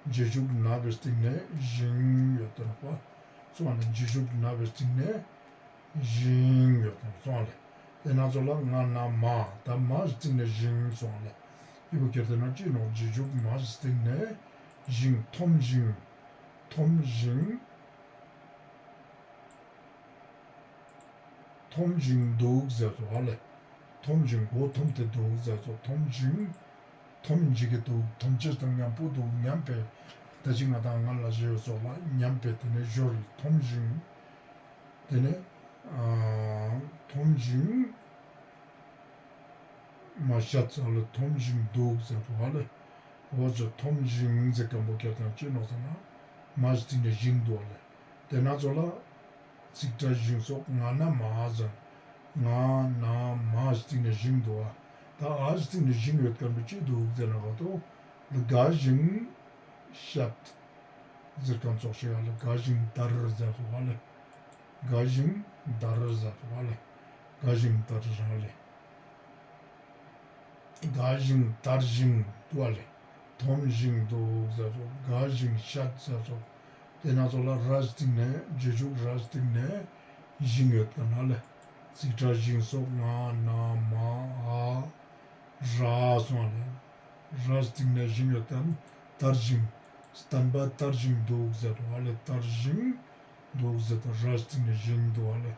རྗེས་འཇུག་ན་བི་སྟིང་ནེ་ཞིང་ཡོད་ཏེ་ནོག་པ། སོང་ལེ། རྗེས་འཇུག་ན་བི་སྟིང་ནེ་ཞིང་ཡོད་ཏེ་ནོག་སོང་ལེ། ཏེ་ནེ་ཙོགས་ལ་ང་ན་མ་ད་མ་སྟིང་ནེ་ཞིང་སོང་ལེ། འི་བོ་ཁྱེར་ཏེ་ན་ཅི་ནོག་རྗེས་འཇུག་མ་སྟིང་ནེ་ཞིང་མཐོང་ཞིང་མཐོང་ཞིང་མཐོང་ཞིང་འདུག་ཟེར་ཙོགས་ལེ། མཐོང་ཞིང་མགོ་འཐོམས་ཏེ་འདུག་ཟེར་ཙོགས་མཐོང་ཞིང་འཐོམ་ཞིག་གི་འདུག་འཐོམ་ཅེས་དང་མཉམ་པོ་འདུག་མཉམ་པའི་ད་ཅི་ང་དང་ང་ལ་ཞེས་ཙོགས་ལ་མཉམ་པའི་ཏེ་ནེ་ཞོར་འཐོམ་ཞིང་ཏེ་ནེ་ཨ་འཐོམ་ཞིང་མ་ཤད་ཙོགས་ལེ། འཐོམ་ཞིང་འདུག་ཟེར་ཙོགས་ལེ། འོ་ཙོགས་འཐོམ་ཞིང་ཟེར་ཁན་བོ་ཁྱེར་ཏེ་ན་ཅི་ནོག་ཟེར་ན་མ་སྟིང་ནེ་ཞིང་འདུག་ལེ། ཏེ་ནེ་ཙོགས་ལ་ཚིག་ཕྲད་ཞིང་སོགས་ང་ན་མ་ཟེར། ང་ན་མ་སྟིང་ནེ་ཞིང་འདུག་བ། ད་འ་སྟིང་ནེ་ཞིང་ཡོད་ཁན་བོ་ཅི་འདུག་ཟེར་ན་ག་ཏོ་དགའ་ཞིང་ཤད་ཟེར་ཁན་ཙོགས་ཤིག་ཨ་ལེ། དགའ་ཞིང་དར་ཟེར་ཙོགས་ཨ་ལེ། དགའ་ཞིང་དར་ཟེར་ཙོགས་ཨ་ལེ། དགའ་ཞིང་དར་ཟེར་ཨ་ལེ། དགའ་ཞིང་དར་ཞིང་འདུག་ཨ་ལེ། འཐོམ་ཞིང་འདུག་ཟེར་ཙོགས། དགའ་ཞིང་ཤད་ཟེར་ཙོགས། ཏེ་ནེ་ཙོགས་ལ་ར་སྟིང་ནེ་རྗེས་འཇུག་ར་སྟིང་ནེ་ཞིང་ཡོད་ཁན་ཨ་ལེ། ཚིག་ཕྲད་ཞིང་སོགས་ང་ན་མ་འ་ར་སོང་ཨ་ལེ། ར་སྟིང་ནེ་ཞིང་ཡོད་ཁན་དར་ཞིང་བསྟན་པ་དར་ཞིང་འདུག་ཟེར་ཙོགས་ཨ་ལེ། དར་ཞིང་འདུག་ཟེར་ཙོགས་ར་སྟིང་ནེ་ཞིང་འདུག་ཨ་ལེ།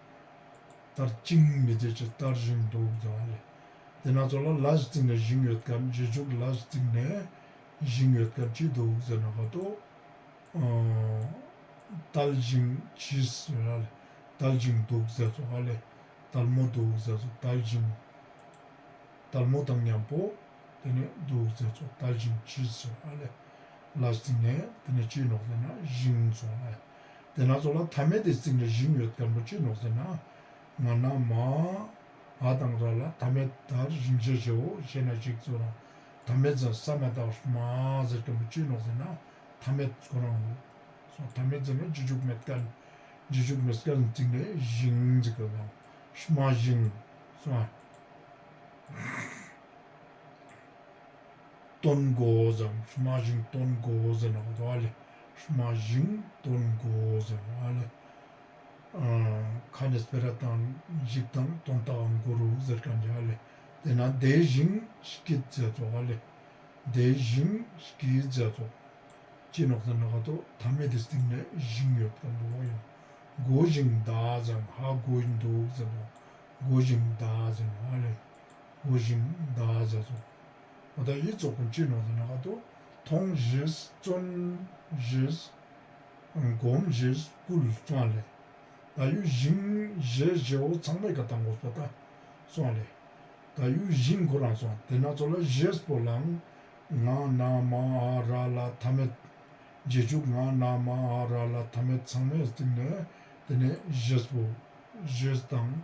དར་ཅིང་མི་དེ་ཅི་དར་ཞིང་འདུག་ཟེར་བ་ལེ། ཏེ་ནེ་ཙོགས་ལ་ལ་སྟིང་ནེ་ཞིང་ཡོད་ཁན་རྗེས་འཇུག་ལ་སྟིང་ནེ་ཞིང་ཡོད་ཁན་ཅི་འདུག་ཟེར་ན་ག་ཏོ་ཨ་དལ་ཞིང་འཆི་ཟེར་བ་ལེ། དལ་ཞིང་འདུག་ཟེར་ཙོགས་ཨ་ལེ། དལ་མོ་འདུག་ཟེར་ཙོགས་དལ་ཞིང་དལ་མོ་དང་མཉམ་པོ་ཏེ་ནེ་འདུག་ཟེར་ཙོགས་དལ་ཞིང་འཆི་ཟེར་ཨ་ལེ། ལ་སྟིང་ནེ་ཏེ་ནེ་ཅི་ནོག་ཟེར་ན་ཞིང་སོང་ཨ་ལེ། ཏེ་ནེ་ཙོགས་ལ་མཐའ་མེད་དི་སྟིང་ནེ་ཞིང་ཡོད་ཁན་བོ་ཅི་ནོག་ཟེར་ན་ང་ན་མ་འ་དང་ར་ལ་མཐའ་མེད་དར་ཞིང་ཞེས་ཞེའོ་ཤེ་ན་ཞིག་ཙོགས་ལ་མཐའ་མེད་ཟེར་ས་མ་དར་མ་ཟེར་ཁན་བོ་ཅི་ནོག་ཟེར་ན་མཐའ་མེད་ཁོ་རང་ལོ། མཐའ་མེད་ཟེར་ན་རྗེས་འཇུག་མེད་ཁན། རྗེས་འཇུག་མེད་ཁན་སྟིང་ནེ་ཞིང་ཟེར་ཁན་ཡང་སྨྲ་ཞིང་སོང་ཨ། སྟོན་དགོས་ཟེར། སྨྲ་ཞིང་སྟོན་དགོས་ཟེར་ན་ག་ཏོ་ཨ་ལེ། སྨྲ་ཞིང་སྟོན་དགོས་ཟེར་ན་ཨ་ལེ། ཨ་ཁ་ནེ་སྤེ་ར་བཏང་ཞིག་དང་དོན་དག་གང་གོ་རུག་ཟེར་ཁན་ཅིག་ཨ་ལེ། ཏེ་ནེ་དེ་བཞིན་སྐྱིད་ཟེར་ཙོགས་ཨ་ལེ། དེ་བཞིན་སྐྱིད་ཟེར་ཙོགས། ཅི་ནོག་ཟེར་ན་ག་ཏོ་མཐའ་མེད་དི་སྟིང་ནེ་ཞིང་ཡོད་ཁན་བོ་ཡིན། དགོས་ཤིང་གདའ་ཟེར་ན་ཧ་གོ་ཡིན་འདུག་ཟེར་ནོག་དགོས་ཤིང་གདའ་ཟེར་ན་ཨ་ལེ། དགོས་ཤིང་གདའ་ཟེར་ཙོགས། འོ་ད་འི་ཙོགས་ཀུན་ཅི་ནོག་ཟེར་ན་ག་ཏོ་ མཐོང་ཞེས་བརྩོན་ཞེས་སྒོམ་ཞེས་བསྐུལ་སོང་ལེ། ད་ཡུལ་ཞིང་ཞེས་ཞེའོ་ཚང་མའི་ཀ་བཏང་དགོས་པ་ད་སོང་ལེ། ད་ཡུལ་ཞིང་ཁོ་རང་སོང་། དེ་ན་ཚོ་ལ་ཞེས་པོ་ལའང་ང་ན་མ་འ་ར་ལ་མཐའ་མེད། རྗེས་འཇུག་ང་ན་མ་འ་ར་ལ་མཐའ་མེད་ཚང་མའི་སྟེང་ནས་དེ་ནས་ཞེས་པོ་ཞེས་དང་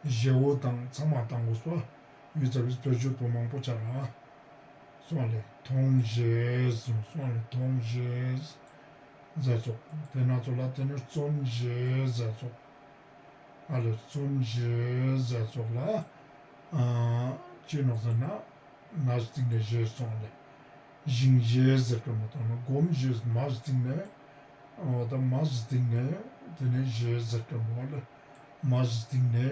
ཞེའོ་དང་ཚང་མ་བཏང་དགོས་པ། ཡུལ་ཙ་བིས་བེད་སྤྱོད་པོ་མང་པོ་ཆ་ར་སོང་ལེ། མཐོང་ཞེས་སོང་ལེ། མཐོང་ཞེས་ཟེར་ཙོགས། དེ་ན་ཚོ་ལ་དེ་ནས་བརྩོན་ཞེས་ཟེར་ཙོགས། ཨ་ལེ་བརྩོན་ཞེས་ཟེར་ཙོགས་ལ་ཨ་ཅི་ནོག་ཟེར་ན་མ་སྟིང་ནེ་ཞེས་སོང་ལེ། ཞིང་ཞེས་ཟེར་ཁན་པོ་དང་ན་སྒོམ་ཞེས་མ་སྟིང་ནེ་འོ་ད་མ་སྟིང་ནེ་དེ་ནེ་ཞེས་ཟེར་ཁན་པོ་ཨ་ལེ། མ་སྟིང་ནེ་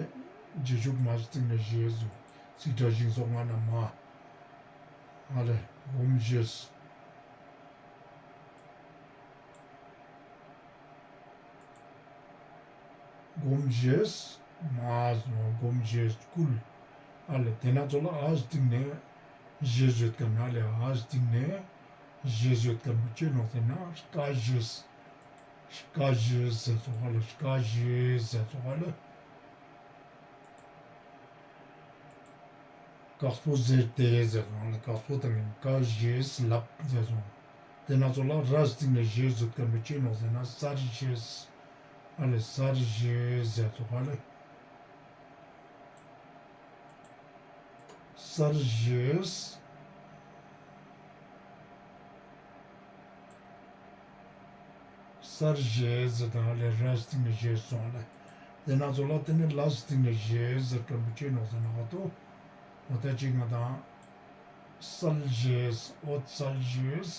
རྗེས་འཇུག་མ་སྟིང་ནེ་ཞེས་སོ། ཚིག་སྒྲ་ཞིང་སོགས་ང་ན་མ། ཨ་ལེ་སྒོམ་ཞེས། སྒོམ་ཞེས་མ་སྒོམ་ཞེས་བསྐུལ། ཨ་ལེ་དེ་ན་ཚོ་ལ་འ་སྟིང་ནེ་ཞེས་ཡོད་ཁན་ཨ་ལེ་འ་སྟིང་ནེ་ཞེས་ཡོད་ཁན་པོ་ཅི་ནོག་ཟེར་ན་སྐ་ཞེས། སྐ་ཞེས་ཟེར་ཙོགས་ཨ་ལེ་སྐ་ཞེས་ཟེར་ཙོགས་ཨ་ལེ། དཀགས་པོ་ཟེར་ཏེ་ཟེར་སོང་ལེ། དཀགས་པོ་དང་ནི་སྐ་ཞེས་ལབ་ཟེར་སོང་། དེ་ན་ཚོ་ལ་ར་སྟིང་ནེ་ཞེས་ཟེར་ཁན་པོ་ཅི་ནོག་ཟེར་ན་གསལ་ཞེས། ཨ་ལེ་གསལ་ཞེས་ཟེར་ཙོགས་ཨ་ལེ། གསལ་ཞེས། གསལ་ཞེས་ཟེར་ཏེ་ཨ་ལེ་ར་སྟིང་ནེ་ཞེས་སོང་ལེ། དེ་ན་ཚོ་ལ་དེ་ནེ་ལ་སྟིང་ནེ་ཞེས་ཟེར་ཁན་པོ་ཅི་ནོག་ཟེར་ན་ག་ཏོ། འོ་ད་ཅི་ང་དང་གསལ་ཞེས་འོ་གསལ་ཞེས་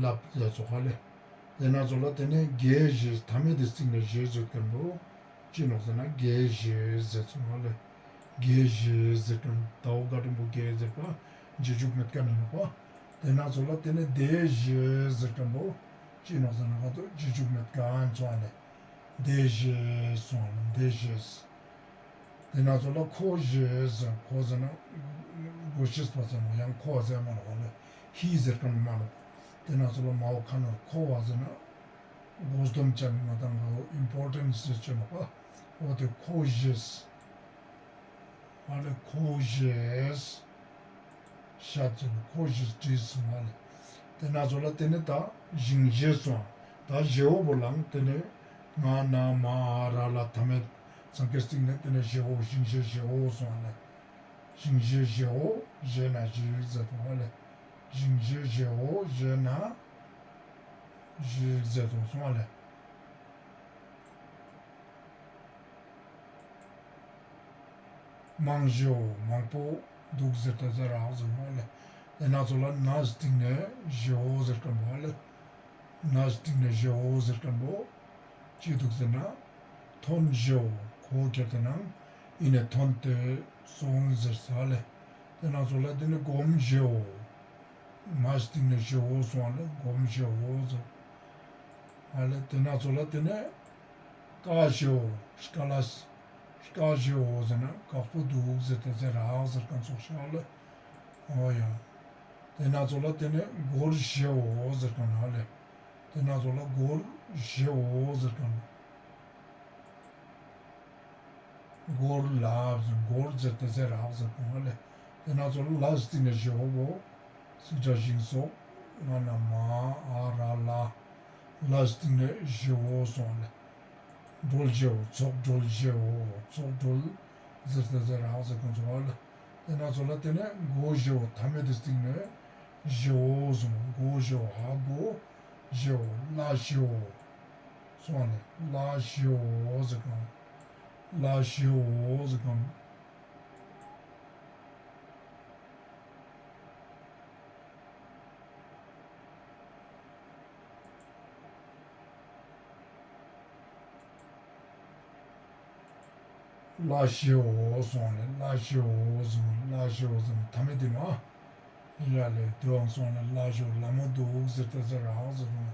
ལབ་ཟེར་ཙོགས་ཨ་ལེ། དེ་ན་ཚོ་ལ་དེ་ནེ་རྒྱས་ཞེས་མཐའ་མེད་དེ་སྟིང་ནེ་ཞེས་ཟེར་ཁན་པོ་ཅི་ནོག་ཟེར་ན་རྒྱས་ཞེས་ཟེར་ཙོགས་ཨ་ལེ། རྒྱས་ཞེས་ཟེར་ཁན་ཟླ་བོ་དགའ་སྤྲོ་པོ་རྒྱས་ཟེར་པ་རྗེས་འཇུག་མེད་ཁན་ཨིན་ནོག་པ། དེ་ན་ཚོ་ལ་དེ་ནེ་འདས་ཞེས་ཟེར་ཁན་པོ་ཅི་ནོག་ཟེར་ན་ག་ཏོ་རྗེས་འཇུག་མེད་ཁན་ཙོགས་ཨ་ལེ། འདས་ཞེས་སོང་ལེ་འདས་ཞེས། དེ་ན་ཚོ་ལ་ཁོ་ཞེས་ཟེར་ཁོ་ཟེར་ན་གོ་ཤེས་པ་ཟེར་ན་ཡང་ཁོ་ཟེར་མ་ནོག་ལེ། ཧི་ཟེར་ཁན་མ་ནོག། དེ་ན་ཚོ་ལ་མའོ་ཁ་ནོ་ཁོ་བ་ཟེར་ན་གོ་སྡོམ་ཅན་མ་དང་ཨིམ་པོར་ཊེན་ཊ་ཟེར་ཅེས་ནོག་པ། འོ་དེ་ཁོ་ཞེས། ཨ་ལེ་ཁོ་ཞེས། ཤད་ཅེས་ནོག་ཁོ་ཞེས་བྲིས་སོང་ཨ་ལེ། དེ་ན་ཚོ་ལ་དེ་ནེ་ད་ཞིང་ཞེས་སོང་། ད་ཞེའོ་བོ་ལའང་དེ་ནེ་ང་ན་མ་འ་ར་ལ་མཐའ་མེད་ཚང་ཀའི་སྟིང་ནེ་དེ་ནེ་ཞེའོ་ཞིང་ཞེས་ཞེའོ་སོང་ཨ་ལེ། ཞིང་ཞེས་ཞེའོ་ཞེ་ན་ཞིག་ཟེར་ཏོ་ཨ་ལེ། ཞིང་ཞེས་ཞེའོ་ཞེ་ན་ཞིག་ཟེར་ཏོ་སོང་ཨ་ལེ། མང་ཞེའོ་མང་པོ་འདུག་ཟེར་ཏེ་ཟེར་རག་ཟེར་ཨ་ལེ། དེ་ན་ཚོ་ལ་ན་སྟིང་ནེ་ཞེའོ་ཟེར་ཁན་པོ་ཨ་ལེ། ན་སྟིང་ནེ་ཞེའོ་ཟེར་ཁན་པོ་ཅི་འདུག་ཟེར་ན། ཐོན་ཞེའོ་ཁོ་ཁྱེར་ཏེ་ནང་ཨི་ནེ་ཐོན་ཏེ་སོང་ཟེར་ས་ལེ། དེ་ན་ཚོ་ལ་དེ་ནེ་སྒོམ་ཞེའོ། མ་སྟིང་ནེ་ཞེའོ་སོང་ལེ་སྒོམ་ཞེའོ་ཟེར། ཨ་ལེ་དེ་ན་ཚོ་ལ་དེ་ནེ་སྐ་ཞེའོ་སྐ་ལ་སྐ་ཞེའོ་ཟེར་ན་དཀགས་པོ་འདུག་ཟེར་ཏེ་ཟེར་རག་ཟེར་ཁན་ཙོགས་ཤིག་ཨ་ལེ། འོ་ཡ། དེ་ན་ཚོ་ལ་དེ་ནེ་སྒོར་ཞེའོ་ཟེར་ཁན་ཨ་ལེ། དེ་ན་ཚོ་ལ་སྒོར་ཞེའོ་ཟེར་ཁན། སྒོར་ལ་སྒོར་ཟེར་ཏེ་ཟེར་རག་ཟེར་ཁན་ཨ་ལེ། དེ་ན་ཚོ་ལ་ལ་སྟིང་ནེ་ཞེའོ་བོ། ཚིག་སྒྲ་ཞིང་སོགས་ང་ན་མ་འ་ར་ལ། ལ་སྟིང་ནེ་ཞེའོ་སོང་ལེ། སྒྲོལ་ཞེའོ་ཚོགས་སྒྲོལ་ཞེའོ་ཚོགས་སྒྲོལ་ཟེར་ཏེ་ཟེར་རག་ཟེར་ཁན་ཙོགས་ཨ་ལེ། དེ་ན་ཚོ་ལ་དེ་ནེ་སྒོ་ཞེའོ་མཐའ་མེད་དེ་སྟིང་ནེ་ཞེའོ་སོང་སྒོ་ཞེའོ་ཧ་གོ་ཞེའོ་ལ་ཞེའོ་སོང་ལེ། ལ་ཞེའོ་ཟེར་ཁན། ལ་ཞེའོ་ཟེར་ཁན། ལ་ཞེའོ་སོང་ལེ། ལ་ཞེའོ་ཟེར་ལ་ཞེའོ་ཟེར་མཐའ་མེད་དེ་ནོ། ཡ་ལེ་དེའང་སོང་ལེ་ལ་ཞེའོ་ལ་མོ་འདུག་ཟེར་ཏེ་ཟེར་རག་ཟེར་ནོ།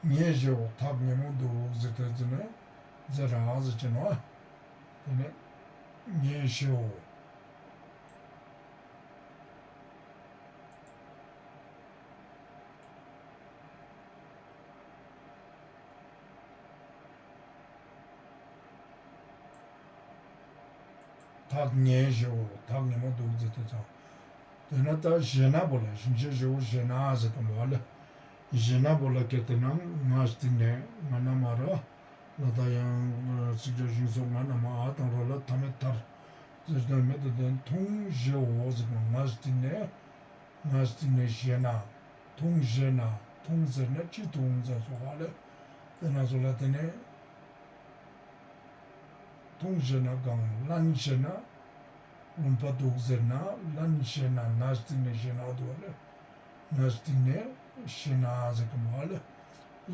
ཉེ་ཞེའོ་ཐབས་ཉེ་མོ་འདུག་ཟེར་ཏེ་ཟེར་ནེ་ཟེར་རག་ཟེར་ཅེས་ནོ། དེ་ནེ་ཉེ་ཞེའོ། ཐག་ཉེ་ཞེའོ། ཐག་ཉེ་མོ་འདུག་ཟེར་ཏེ་ཚང་། དེ་ན་ད་ཞེ་ན་བོ་ལ་ཞིང་ཞེ་ཞེའོ་ཞེ་ན་ཟེར་གི་མོ་ལེ། ཞེ་ན་བོ་ལ་སྐད་དེ་ན་ང་སྟིང་ནེ་ང་ན་མ་ར་ལ་ད་ཡང་ཚིག་སྒྲ་ཞིང་སོགས་ང་ན་མ་འ་དང་རོ་ལ་མཐའ་མེད་མཐར་ཟེར་ན་མེད་དེ་དོན་ཐུང་ཞེའོ་ཟེར་གི་མོ། ང་སྟིང་ནེ་ང་སྟིང་ནེ་ཞེ་ན། ཐུང་ཞེ་ན། ཐུང་ཟེར་ན་ཅི་ཐུང་ཟེར་སོགས་ལ། དེ་ན་ཚོ་ལ་དེ་ནེ་ཐུང་ཞེ་ན་གང་། ལན་ཞེ་ན་རློན་པ་འདུག་ཟེར་ན། ལན་ཞེ་ན། ན་སྟིང་ནེ་ཞེ་ན་འདུག་ལེ། ན་སྟིང་ནེ་ཞེ་ན་ཟེར་གི་མོ་ལེ།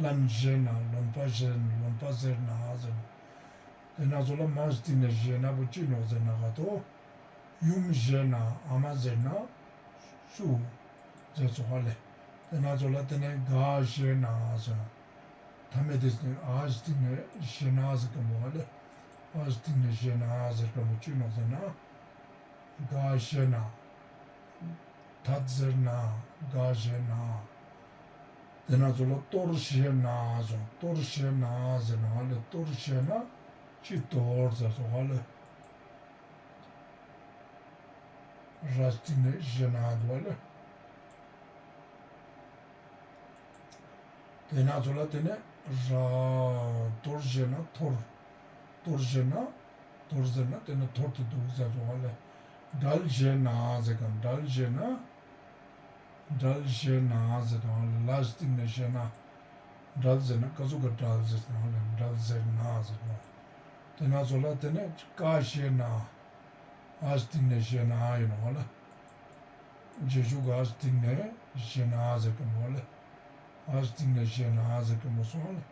ལན་ཞེ་ན། རློན་པ་ཞེ་ན། རློན་པ་ཟེར་ན་ཟེར་ན། དེ་ན་ཚོ་ལ་མ་སྟིང་ནེ་ཞེ་ན་བོ་ཅི་ནོག་ཟེར་ན་ག་ཏོ། ཡུམ་ཞེ་ན། ཨ་མ་ཟེར་ན་སུ་ཟེར་ཚོགས་ལེ། དེ་ན་ཚོ་ལ་དེ་ནེ་ག་ཞེ་ན་ཟེར། མཐའ་མེད་དེ་སྟིང་ཨ་སྟིང་ནེ་ཞེ་ན་ཟེར་གི་མོ་ལེ། ཨ་སྟིང་ནེ་ཞེ་ན་ཟེར་གི་མོ་ཅི་ནོག་ཟེར་ན། ག་ཞེ་ན། ཐད་ཟེར་ན། ག་ཞེ་ན། དེ་ན་ཚོ་ལ་གཏོར་ཞེ་ན་ཟེར། གཏོར་ཞེ་ན་ཟེར་ན་ལེ། གཏོར་ཞེ་ན་ཅི་གཏོར་ཟེར་ཚོགས་ལེ། ར་སྟིང་ནེ་ཞེ་ན་འདུག་ལེ། དེ་ན་ཚོ་ལ་དེ་ནེ་ར་གཏོར་ཞེ་ན་འཐོར། གཏོར་ཞེ་ན་འཐོར་ཟེར་ན་དེ་ནེ་འཐོར་ཏེ་འདུག་ཟེར་ཚོགས་ལེ། བྲལ་ཞེ་ན་ཟེར་གང་། བྲལ་ཞེ་ན། བྲལ་ཞེ་ན་ཟེར་གང་ལེ། ལ་སྟིང་ནེ་ཞེ་ན། བྲལ་ཟེར་ན་ཀ་ཟུག་ག་བྲལ་ཟེར་གང་ལེ། བྲལ་ཟེར་ན་ཟེར་གང་། དེ་ན་ཚོ་ལ་དེ་ནེ་ཀ་ཞེ་ན། ཨ་སྟིང་ནེ་ཞེ་ན་ཡིན་ནོག་ལེ། རྗེས་འཇུག་ག་སྟིང་ནེ་ཞེ་ན་ཟེར་གི་མོ་ལེ། ཨ་སྟིང་ནེ་ཞེ་ན་ཟེར་གི་མོ་སོང་ལེ།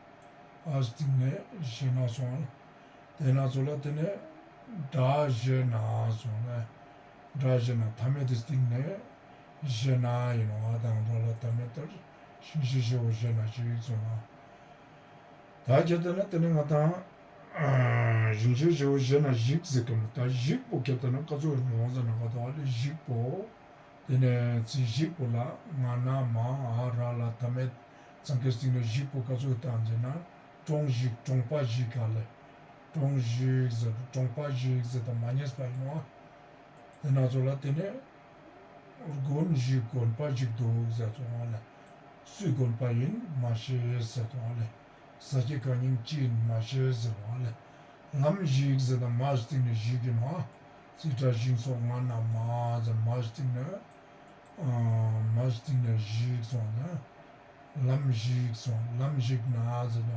ཨ་སྟིང་ནེ་ཞེ་ན་སོང་ལེ། དེ་ན་ཚོ་ལ་དེ་ནེ་སྒྲ་ཞེ་ན་སོང་ལེ། སྒྲ་ཞེ་ན་མཐའ་མེད་དེ་སྟིང་ནེ་ཞེ་ན་ཡིན་ནོག་འ་དང་རོ་ལ་མཐའ་མེད་མཐར་ཞིང་ཞེ་ཞེའོ་ཞེ་ན་ཞིག་སོང་ལེ། ད་ཁྱེར་ཏེ་ན་དེ་ནེ་ང་དང་ཞིང་ཞེ་ཞེའོ་ཞེ་ན་ཞིག་ཟེར་གི་མོ། ད་ཞིག་པོ་ཁྱེར་ཏེ་ན་ཀ་ཟུག་ཡོང་ཟེར་ན་ག་ཏོ་ཨ་ལེ་ཞིག་པོ། དེ་ནེ་ཚིག་ཞིག་པོ་ལ་ང་ན་མ་འ་ར་ལ་མཐའ་མེད་ཚང་ཀའི་སྟིང་ནེ་ཞིག་པོ་ཀ་ཟུག་བཏང་ཟེར་ན། གྲོང་ཞིག་གྲོང་པ་ཞིག་ག་ལེ། གྲོང་ཞིག་ཟེར་གྲོང་པ་ཞིག་ཟེར་ད་མ་ཉེས་པ་ཡིན་ནོག་དེ་ན་ཚོ་ལ་དེ་ནེ་དགོན་ཞིག་དགོན་པ་ཞིག་འདུག་ཟེར་ཚོགས་ལེ། སུའི་དགོན་པ་ཡིན་མ་ཤེས་ཟེར་ཚོགས་ལེ། ས་སྐྱ་བཀའ་རྙིང་ཅི་ཡིན་མ་ཤེས་ཟེར་ཚོགས་ལེ། ལམ་ཞིག་ཟེར་ད་མ་སྟིང་ནེ་ཞིག་ཡིན་ནོག་ཚིག་སྒྲ་ཞིང་སོགས་ང་ན་མ་ཟེར་མ་སྟིང་ནེ་མ་སྟིང་ནེ་ཞིག་སོང་ན་ལམ་ཞིག་སོང་། ལམ་ཞིག་ན་ཟེར་ན་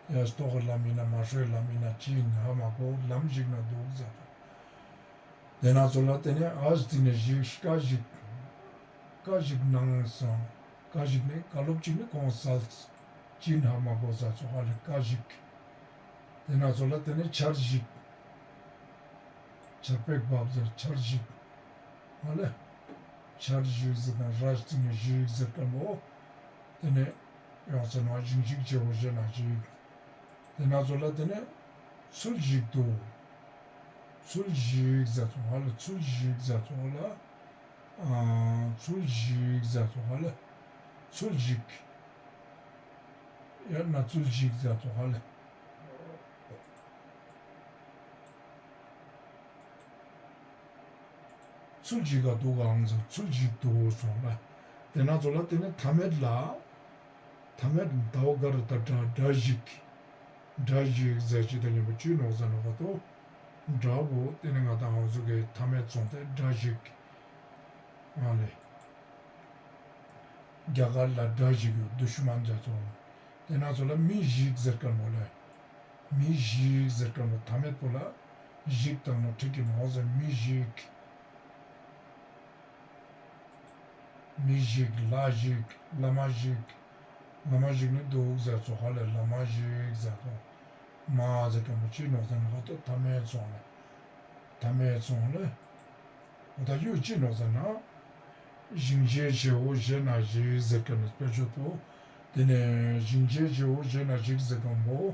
ཡ་ལྟོགས་ལམ་ཡིན་ན་མ་ཧྲོའི་ལམ་ཡིན་ན་ཅི་ཡིན་ཧ་མ་གོ། ལམ་ཞིག་ན་འདུག་ཟེར། དེ་ན་ཚོ་ལ་དེ་ནེ་ཨ་སྟིང་ནེ་ཞིག་ཀ་ཞིག་ཀ་ཞིག་ནང་སོང་། ཀ་ཞིག་ནེ་ཀ་ལོབ་ཅིག་ནེ་གོང་སལ་ཅི་ཡིན་ཧ་མ་གོ་ཟེར་ཚོགས་ལེ་ཀ་ཞིག་དེ་ན་ཚོ་ལ་དེ་ནེ་ཆར་ཞིག་ཆར་པ་བབས་ཟེར་ཆར་ཞིག་ཨ་ལེ། ཆར་ཞིག་ཟེར་ན་ར་སྟིང་ནེ་ཞིག་ཟེར་གི་མོ། དེ་ནེ་ཡོང་ཟེར་ན་ཞིང་ཞིག་ཞེའོ་ཞེ་ན་ཞིག་དེ་ན་ཚོ་ལ་དེ་ནེ་ཚུལ་ཞིག་འདུག་ཚུལ་ཞིག་ཟེར་ཚོགས་ལེ། ཚུལ་ཞིག་ཟེར་ཚོགས་ལེ། ཨ་ཚུལ་ཞིག་ཟེར་ཚོགས་ལེ། ཚུལ་ཞིག་ཡང་ན་ཚུལ་ཞིག་ཟེར་ཚོགས་ལེ། ཚུལ་ཞིག་ག་འདུག་ག་ཟེར། ཚུལ་ཞིག་འདུག་སོང་ལེ། དེ་ན་ཚོ་ལ་དེ་ནེ་མཐའ་མེད་ལ། མཐའ་མེད་ཟླ་བ་ག་རུ་ད་སྒྲ་སྒྲ་ཞིག་སྒྲ་ཞིག་ཟེར་ཅི་ད་ཉམ་པོ་ཅི་ནོག་ཟེར་ན་ག་ཏོ། སྒྲ་བོ་དེ་ནེ་ང་དང་འོ་ཟུག་གི་མཐའ་མེད་སོང་སྟེ་སྒྲ་ཞིག་ཨ་ལེ། རྒྱ་གར་ལ་སྒྲ་ཞིག་ཡོད། དུ་ཤུ་མན་ཟེར་ཚོགས། དེ་ན་ཚོ་ལ་མི་ཞིག་ཟེར་གི་མོ་ལེ། མི་ཞིག་ཟེར་གི་མོ། མཐའ་མེད་པོ་ལ་ཞིག་བཏང་ན་འགྲིག་གི་ནོག་ཟེར། མི་ཞིག་མི་ཞིག་ལྷ་ཞིག་བླ་མ་ཞིག་བླ་མ་ཞིག་ནི་འདུག་ཟེར་ཚོགས་ལེ། བླ་མ་ཞིག་ཟེར་ཚོགས། མ་ཟེར་གི་མོ་ཅི་ནོག་ཟེར་ན་ག་ཏོ་མཐའ་མེད་སོང་ལེ། མཐའ་མེད་སོང་ལེ། འོ་ད་ཡོད་ཅི་ནོག་ཟེར་ན། ཞིང་ཞེ་ཞེའོ་ཞེ་ན་ཞིག་ཟེར་གི་ནི་དཔེ་ཆོས་པོ། དེ་ནེ་ཞིང་ཞེ་ཞེའོ་ཞེ་ན་ཞིག་ཟེར་གི་མོ།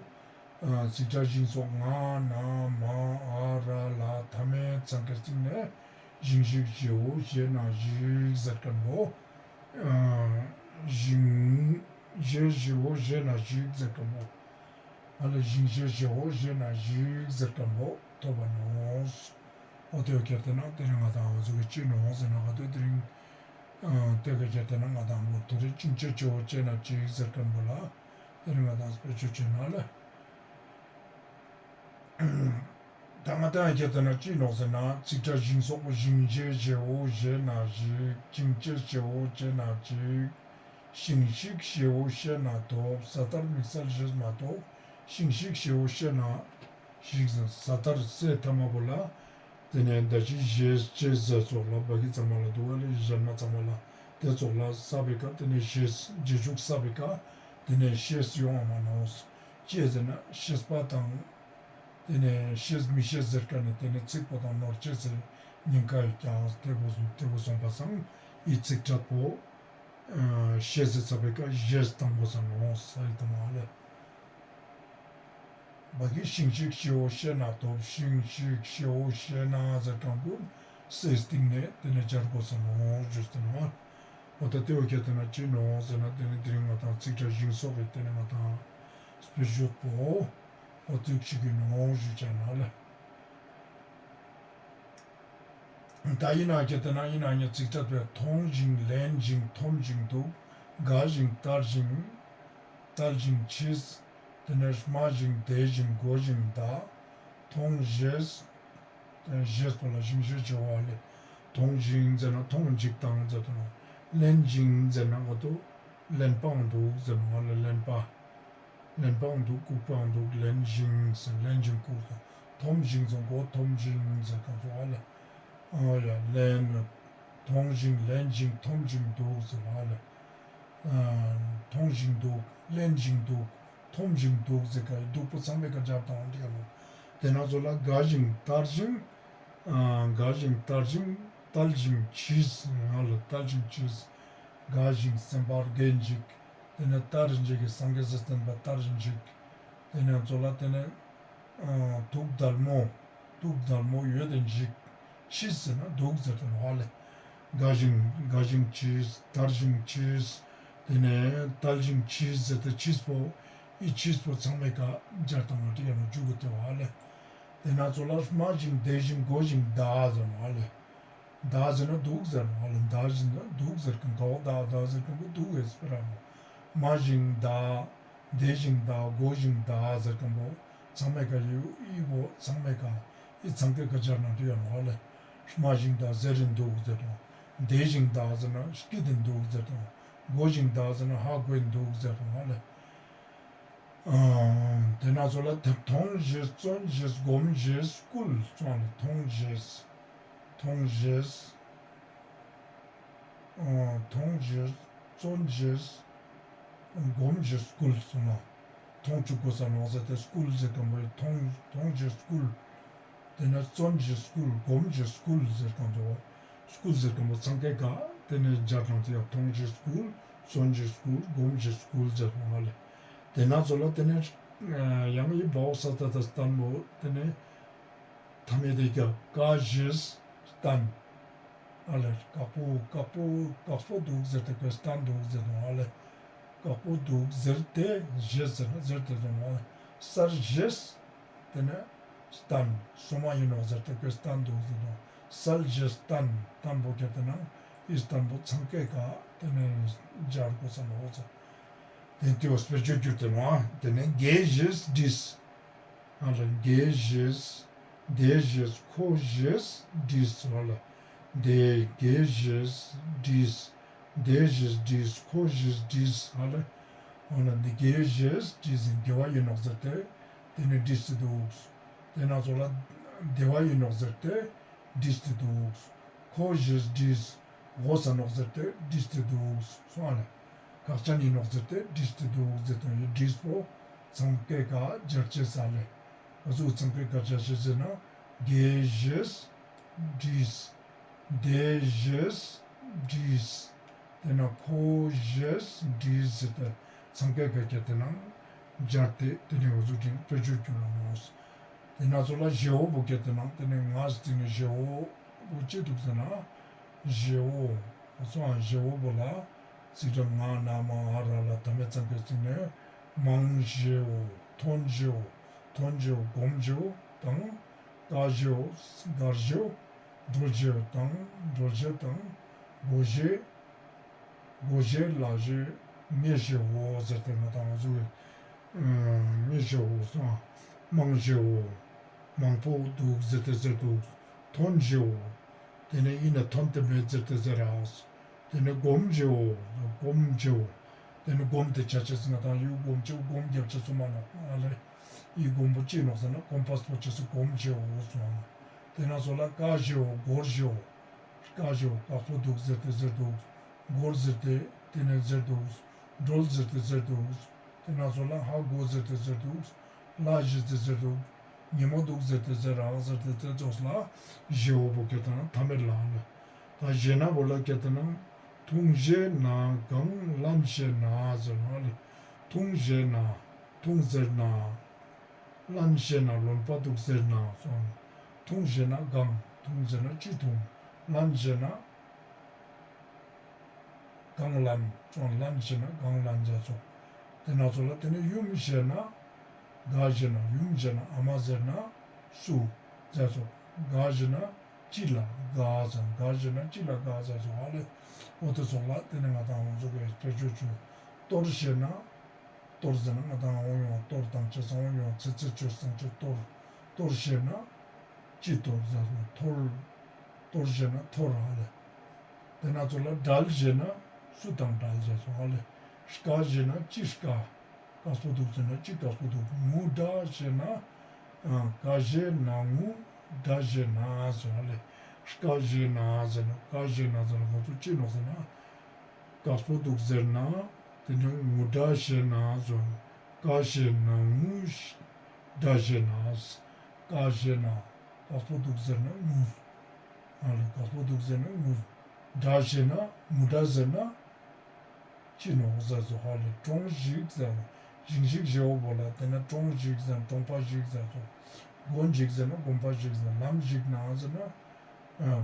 ཚིག་སྒྲ་ཞིང་སོགས་ང་ན་མ་འ་ར་ལ་མཐའ་མེད་ཚང་ཀའི་སྟིང་ནེ་ཞིང་ཞིག་ཞེའོ་ཞེ་ན་ཞིག་ཟེར་གི་མོ། ཞིང་ཞེ་ཞེའོ་ཞེ་ན་ཞིག་ཟེར་གི་མོ། ཨ་ལེ་ཞིང་ཞེ་ཞེའོ་ཞེ་ན་ཞིག་ཟེར་གི་མོ་ཐོབ་པ་ནོག་འོ་ཏེ་བོ་ཁྱེར་ཏེ་ན་དེ་རིང་ང་དང་འོ་ཟུག་གི་ཅི་ནོག་ཟེར་ན་ག་དོ་དེ་རིང་ཨ་ཏེ་བོ་ཁྱེར་ཏེ་ན་ང་དང་འོ་ཏེ་རིང་ཅིང་ཅེས་ཅེའོ་ཅེ་ན་ཅིག་ཟེར་ཁན་བོ་ལ་དེ་རིང་ང་དང་སྤེ་ཆོས་ཅེ་ན་ལེ། ད་ང་དང་ཁྱེར་ཏེ་ན་ཅི་ནོག་ཟེར་ན་ཚིག་ཕྲད་ཞིང་སོགས་པོ་ཞིང་ཞེས་ཞེའོ་ཞེ་ན་ཞིག་ཅིང་ཅེས་ཅེའོ་ཅེ་ན་ཅིག་ཤིང་ཤིག་ཞེའོ་ཤེ་ན་ཐོབ། ས་ཏར་དམིགས་བསལ་ཞེས་མ་གཏོགས་ཤིང་ཤིག་ཞེའོ་ཤེ་ན་ཞིག་ཟེར་ས་ཏར་སའི་ཐ་མ་བོ་ལ་དེ་ནས་ད་ཅི་ཞེས་ཅེས་ཟེར་ཙོགས་ལ་བ་གི་ཚང་མ་ལ་འདུག་པ་ལས་གཞན་མ་ཚང་མ་ལ་དེ་ཙོགས་ལ་ས་བི་ཀ་དེ་ནས་ཞེས་རྗེས་འཇུག་ས་བི་ཀ་དེ་ནས་ཤེས་ཡོང་བ་མ་ནོག་ཅི་ཟེར་ན་ཤེས་པ་དང་དེ་ནས་ཤེས་མི་ཤེས་ཟེར་ཁན་ནི་དེ་ནས་ཚིག་པོ་དང་ནོར་ཅེས་ཟེར་ཉེན་ཁ་ཡོད་ཀྱང་དེ་བོ་དེ་བོ་སོང་པ་སང་ཨི་ཚིག་ཕྲད་པོ་ཤེས་ཟེར་ཚ་བའི་ཀ་ཞེས་བཏང་དགོས་ས་ནོག་ས་ཡི་དམ་ལེ། བ་གི་ཤིང་ཤིག་ཤེའོ་ཤེ་ན་ཐོབ། ཤིང་ཤིག་ཤེའོ་ཤེ་ན་ཟེར་ཁན་བོ་སའི་སྟེང་ནས་དེ་ནས་སྦྱར་དགོས་ས་ནོག་ཞུས་ཏེ་ནོག་འོ་ད་དེ་བོ་ཁྱེར་ཏེ་ན་ཅི་ནོག་ཟེར་ན་དེ་ནས་དེ་རིང་ང་དང་ཚིག་ཕྲད་ཞིང་སོགས་ཀྱི་དེ་ནས་ང་དང་སྤེ་ཆོས་པོ་འོ་ཙུག་ཞིག་གི་ནོག་ཞུ་ཅ་ན་ལེ། ད་ཡིན་ན་ཁྱེར་ཏེ་ན་ཡིན་ན་ཡང་ཚིག་ཕྲད་པའི་མཐོང་ཞིང་ལེན་ཞིང་འཐོམ་ཞིང་འདུག་དགའ་ཞིང་དལ་ཞིང་དལ་ཞིང་མཆིས། དེ་ནས་སྨྲ་ཞིང་བདེ་ཞིང་གོ་ཞིང་གདའ། མཐོང་ཞེས་ཞེས་པོ་ལ་ཞིང་ཞེས་བྱ་བ་ལས་མཐོང་ཞིང་ཟེར་ན་མཐོང་ཅིག་དང་ཟེར་དོ། ལེན་ཞིང་ཟེར་ན་ང་དོ་ལེན་པའང་འདུག་ཟེར་ནོག་ལེ། ལེན་པ། ལེན་པའང་འདུག་བཀུག་པའང་འདུག་ལེན་ཞིང་ཟེར་ལེན་ཞིང་བཀུག་ཟེར། འཐོམ་ཞིང་ཟེར་མགོ་འཐོམ་ཞིང་ཟེར་གང་ཟེར་བ་ལེ། ཨ་ཡ་ལེན། མཐོང་ཞིང་ལེན་ཞིང་འཐོམ་ཞིང་འདུག་ཟེར་བ་ལེ། མཐོང་ཞིང་འདུག་ལེན་ཞིང་འདུག་འཐོམ་ཞིང་འདུག་ཟེར་ཀ་འདུག་པོ་ཚང་མའི་ཀ་སྦྱར་དང་འདི་ཀ་ལོ། དེ་ན་ཚོ་ལ་དགའ་ཞིང་དལ་ཞིང་། དགའ་ཞིང་དལ་ཞིང་དལ་ཞིང་མཆིས། ང་ལ་དལ་ཞིང་མཆིས། དགའ་ཞིང་སེམས་པ་དགའ་འཇིགས། དེ་ནས་དལ་འཇིགས་ཀྱི་སངས་རྒྱས་སི་བསྟན་པ་དལ་འཇིགས། དེ་ནས་ཚོ་ལ་དེ་ནས་ཨ་དུག་དལ་མོ། དུག་དལ་མོ་ཡོད་དེ་འཇིགས། མཆིས་ཟེར་ན་འདུག་ཟེར་དོ་ནོག་ལེ། དགའ་ཞིང་དགའ་ཞིང་མཆིས། དལ་ཞིང་མཆིས། དེ་ནས་དལ་ཞིང་མཆིས་ཟེར་ཏེ་མཆིས་པོ་ཨི་མཆིས་པོ་ཚང་མའི་ཀ་སྦྱར་དང་ང་འདི་ཡ་ན་འཇུག་གི་དེ་བ་ལེ། དེ་ན་ཚོ་ལ་སྨྲ་ཞིང་བདེ་ཞིང་གོ་ཞིང་གདའ་ཟེར་ནོག་ལེ། གདའ་ཟེར་ན་འདུག་ཟེར་ནོག་ལེ། གདའ་ཟེར་ན་འདུག་ཟེར་གི་གོ་གདའ་གདའ་ཟེར་གི་འདུག་ཟེར་སྤེ་ར་ནོག་སྨྲ་ཞིང་གདའ། བདེ་ཞིང་གདའ། གོ་ཞིང་གདའ་ཟེར་གི་བོ་ཚང་མའི་ཀ་ཡོད་ཨི་བོ་ཚང་མའི་ཀ་ཨི་ཚང་ཀའི་ཀ་སྦྱར་ན་འདི་ཡ་ནོག་ལེ། སྨྲ་ཞིང་གདའ་ཟེར་རིན་འདུག་ཟེར་དང་། བདེ་ཞིང་གདའ་ཟེར་ན་སྐྱིད་དེ་འདུག་ཟེར་དང་། གོ་ཞིང་གདའ་ཟེར་ན་ཧ་གོ་འདུག་ཟེར་དང་ལེ། དེ་ན་ཚོ་ལ་མཐོང་ཞེས་བརྩོན་ཞེས་སྒོམ་ཞེས་སྐུལ་སོང་ལེ། མཐོང་ཞེས། མཐོང་ཞེས། མཐོང་ཞེས། བརྩོན་ཞེས། སྒོམ་ཞེས་སྐུལ་སོང་ལ། མཐོང་བཅུག་དགོས་ས་ནོག་ཟེར་ཏེ་སྐུལ་ཟེར་གང་བོ་མཐོང་མཐོང་ཞེས་སྐུལ། དེ་ནས་བརྩོན་ཞེས་སྐུལ། སྒོམ་ཞེས་སྐུལ་ཟེར་གང་བོ། སྐུལ་ཟེར་གང་བོ་ཚང་ཀའི་ཀ་དེ་ནས་སྦྱར་དང་དེ་ཡང་མཐོང་ཞེས་སྐུལ། བརྩོན་ཞེས་སྐུལ། སྒོམ་ཞེས་སྐུལ་ཟེར་བ་ལེ། དེ་ན་ཚོ་ལ་དེ་ནས་ཡང་ཨི་བའོ་ས་ཏ་ཏ་སྟན་མོ་དེ་ནས་ཐ་མེ་དེ་ཀ་ཀ་ཞེས་སྟན། ཨ་ལེ། དཀག་པོ་དཀག་པོ་དཀག་པོ་འདུག་ཟེར་ཏེ་ཀོས་སྟན་འདུག་ཟེར་དང་ཨ་ལེ། དཀག་པོ་འདུག་ཟེར་ཏེ་ཞེས་ཟེར་ན་ཟེར་ཏེ་ཟེར་ནོག་ཨ་ལེ། སལ་ཞེས་དེ་ནས་སྟན་སོ་མ་ཡིན་ནོག་ཟེར་ཏེ་ཀོས་སྟན་འདུག་ཟེར་དང་སལ་ཞེས་སྟན་སྟན་པོ་ཁྱེར་ཏེ་ན་ཨི་སྟན་པོ་ཚང་ཀའི་ཀ་དེ་ནས་སྦྱར་དགོས་ས་ནོག་ཟེར། དེ་ཏེའོ་སྤེ་ཆོས་གྱུར་ཏེ་ནོག་ཨ། དེ་ནས་དགེ་ཞེས་བྲིས། ཨ་ལ་དགེ་ཞེས། བདེ་ཞེས། ཁོ་ཞེས་བྲིས། ཨ་ལ་དེ་དགེ་ཞེས་བྲིས། བདེ་ཞེས་བྲིས། ཁོ་ཞེས་བྲིས། ཨ་ལ་འོ་ན་འདི་དགེ་ཞེས་བྲིས་ཟིན་དགེ་བ་ཡིན་ནོག་ཟེར་ཏེ་དེ་ནས་བྲིས་ཏེ་འདུག་དེ་ན་ཚོ་ལ་བདེ་བ་ཡིན་ནོག་ཟེར་ཏེ་བྲིས་ཏེ་འདུག་ཁོ་ཞེས་བྲིས། འོ་ས་ནོག་ཟེར་ཏེ་བྲིས་ཏེ་འདུག་སོང་ཨ་ལེ། དགག་བྱ་ཡིན་ནོག་ཟེར་ཏེ་བྲིས་ཏེ་འདུག་ཟེར་དང་ཡོད་བྲིས་པོ་ཚང་ཀའི་ཀ་སྦྱར་ཅེས་ཨ་ལེ། ག་ཟུག་ཚང་ཀའི་ཀ་སྦྱར་ཅེས་ཟེར་ན་དགེ་ཞེས་བྲིས། བདེ་ཞེས་བྲིས། དེ་ན་ཁོ་ཞེས་བྲིས་ཟེར་ཏེ་ཚང་ཀའི་ཀ་ཁྱེར་ཏེ་ན་སྦྱར་ཏེ་དེ་ནས་འོ་ཟུག་ཅིག་སྤེ་ཆོས་གྱུར་ར་ནོག་དེ་ན་ཚོ་ལ་ཞེའོ་བོ་ཁྱེར་ཏེ་ན་དེ་ནས་ང་སྟེང་ནས་ཞེའོ་བོ་ཅི་འདུག་ཟེར་ན། ཞེའོ། སོང་ཞེའོ་བོ་ལ་ཚིག་གྲངས་ང་ན་མ་འ་ར་ལ་ཐ་མའི་ཚང་ཀའི་སྟེང་ནས་མང་ཞེའོ། ཐོན་ཞེའོ། ཐོན་ཞེའོ། སྒོམ་ཞེའོ་དང་ ཀ་ཞེའོ། གར་ཞེའོ། གྲོལ་ཞེའོ་དང་གྲོལ་ཞེ་དང་གོ་ཞེ། གོ་ཞེ་ལ་ཞེ་ངེ་ཞེའོ་ཟེར་ཏེ་ང་དང་འོ་ཟུག་ངེ་ཞེའོ་སོང་། མང་ཞེའོ། མང་པོ་འདུག་ཟེར་ཏེ་ཟེར་འདུག་ཐོན་ཞེའོ། ཏེ་ནེ་ཨིན་ན་ཐོན་ཏེ་མེད་ཟེར་ཏེ་ཟེར་རག་ཏེ་ནེ་སྒོམ་ཞེའོ། སྒོམ་ཞེའོ། ཏེ་ནེ་སྒོམ་ཏེ་ཆ་ཅེས་ང་དང་ཡུལ་སྒོམ་ཅེས་སྒོམ་རྒྱབ་ཅེས་སུ་མ་ནོག་ཨ་ལེ། ཡུལ་སྒོམ་པོ་ཅི་ནོག་ཟེར་ན་སྒོམ་པ་སྤོ་ཅེས་སུ་སྒོམ་ཞེའོ་སོང་། ཏེ་ན་ཚོ་ལ་ཀ་ཞེའོ། གོར་ཞེའོ། ཀ་ཞེའོ། ཀག་སྤོ་འདུག་ཟེར་ཏེ་ཟེར་འདུག་གོར་ཟེར་ཏེ་ཏེ་ནེ་ཟེར་འདུག་གྲོལ་ཟེར་ཏེ་ཟེར་འདུག་ཏེ་ན་ཚོ་ལ་ཧ་གོ་ཟེར་ཏེ་ཟེར་འདུག་ལ་ཞེ་ཏེ་ཟེར་འདུག་ཉེ་མོ་འདུག་ཟེར་ཏེ་ཟེར་རག་ཟེར་ཏེ་ཏེ་ཙོགས་ལ་ཞེའོ་བོ་ཀེ་ཏེ་ན་ཐ་མེད་ལ་ལེ། ད་ཞེ་ན་བོ་ལ་ཀེ་ཏེ་ན་འཐུང་ཞེ་ན་གང་ལེན་ཞེ་ན་ཟེར་ན་ལེ། འཐུང་ཞེ་ན་འཐུང་ཟེར་ན། ལེན་ཞེ་ན་ལོན་པ་འདུག་ཟེར་ན་སོང་། འཐུང་ཞེ་ན་གང་འཐུང་ཟེར་ན་ཅི་འཐུང་། ལེན་ཞེ་ན་གང་ལེན་སོང་། ལེན་ཞེ་ན་གང་ལེན་ཟེར་ཙོགས། ཏེ་ན་ཚོ་ལ་ཏེ་ནེ་ཡུམ་ཞེ་ན་ག་ཞེ་ན་ཡུམ་ཞེ་ན་ཨ་མ་ཟེར་ན་སུ་ཟེར་ཙོགས། ག་ཞེ་ན་ཅི་ལ་ག་ཟེར་ག་ཞེ་ན་ཅི་ལ་ག་ཟེར་ཙོགས་ཨ་ལེ། འོ་ཏེ་ཙོགས་ལ་ཏེ་ནེ་ང་དང་འོ་ཟུག་གི་སྤེ་ཆོས་ཅོས། གཏོར་ཞེ་ན། གཏོར་ཟེར་ན་ང་དང་འོ་ཡོང་གཏོར་དང་ཅེས་འོ་ཡོང་ཚེ་ཚེ་ཆོས་སང་ཆོས་གཏོར། གཏོར་ཞེ་ན་ཅི་གཏོར་ཟེར་ན་ཐོར། གཏོར་ཞེ་ན་ཐོར་ཨ་ལེ། ཏེ་ན་ཚོ་ལ་བྲལ་ཞེ་ན་སུ་དང་བྲལ་ཟེར་ཙོགས་ཨ་ལེ། སྐ་ཞེ་ན་ཅི་སྐ། ཀག་སྤོ་འདུག་ཟེར་ན་ཅི་ཀག་སྤོ་འདུག་ངུ་འདྲ་ཞེ་ན། ཨ་ཀ་ཞེ་ན་ངུ་འདྲ་ཞེ་ན་ཟེར་ཨ་ལེ། སྐ་ཞེ་ན་ཟེར་ན་ཀ་ཞེ་ན་ཟེར་ན་ང་ཚོ་ཅི་ནོག་ཟེར་ན། ཀག་སྤོ་འདུག་ཟེར་ན། ཏེ་ནེ་ངུ་འདྲ་ཞེ་ན་ཟེར། ཀ་ཞེ་ན་ངུ་འདྲ་ཞེ་ན། ཀ་ཞེ་ན་ཀག་སྤོ་འདུག་ཟེར་ན་ངུ། ཨ་ལེ་ཀག་སྤོ་འདུག་ཟེར་ན་ངུ། འདྲ་ཞེ་ན་ངུ་འདྲ་ཟེར་ན། ཅི་ནོག་ཟེར་ཙོགས་ཧ་ལེ། གྲོང་ཞིག་ཟེར་ན་ཞིང་ཞིག་ཞེའོ་བོ་ལ་ཏེ་ནེ་གྲོང་ཞིག་ཟེར་ན་གྲོང་པ་ཞིག་ཟེར་ཙོགས། དགོན་ཞིག་ཟེར་ན་དགོན་པ་ཞིག་ཟེར་ན་ལམ་ཞིག་ན་ཟེར་ན། ཨ་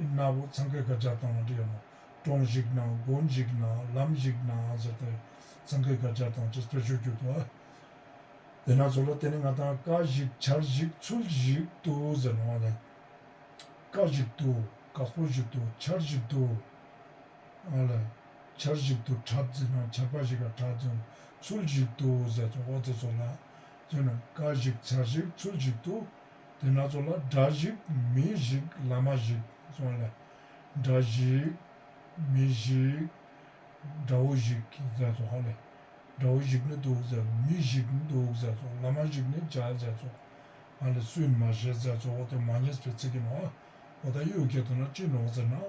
ན་བོ་ཚང་ཀའི་ཀ་སྦྱར་སྟངས་ལ་འགྲིག་ཡོད་ནོག་གྲོང་ཞིག་ན་དགོན་ཞིག་ན་ལམ་ཞིག་ན་ཟེར་ཏེ་ཚང་ཀའི་ཀ་སྦྱར་སྟངས་ཅིག་སྤེ་ཆོས་རྒྱུད་དུ་ཨ། ཏེ་ན་ཚོ་ལ་ཏེ་ནེ་ང་དང་ཀ་ཞིག་ཆར་ཞིག་ཚུལ་ཞིག་ཏུ་ཟེར་ནོག་ཨ་ལེ། ཀ་ཞིག་ཏུ་ཀག་སྤོ་ཞིག་ཏུ་ཆར་ཞིག་ཏུ། ཨ་ལེ། ཆར་ཞིག་ཏུ་འཁྲབ་ཟེར་ན་ཆར་པ་ཞིག་ག་འཁྲབ་ཟེར་ན་ཚུལ་ཞིག་ཏུ་ཟེར་ཙོགས་འོ་ཏེ་ཙོགས་ལ། ཟེར་ན་ཀ་ཞིག་ཆར་ཞིག་ཚུལ་ཞིག་ཏུ། ཏེ་ན་ཚོ་ལ་དགྲ་ཞིག་མི་ཞིག་བླ་མ་ཞིག་སོང་ལེ། དགྲ་ཞིག་མི་ཞིག་དགྲ་བོ་ཞིག་ཟེར་ཙོགས་ཧ་ལེ། དགྲ་བོ་ཞིག་ནི་འདུག་ཟེར་མི་ཞིག་ནི་འདུག་ཟེར་ཙོགས་བླ་མ་ཞིག་ནི་མཇལ་ཟེར་ཙོགས་ཧ་ལེ་སུ་ཨིན་མ་ཤེས་ཟེར་ཙོགས་འོ་ཏེ་མ་ཉེས་པའི་ཚིག་ཨིན་ནོག་འོ་ད་ཡུལ་སྐད་དུ་ན་ཅི་ནོག་ཟེར་ན།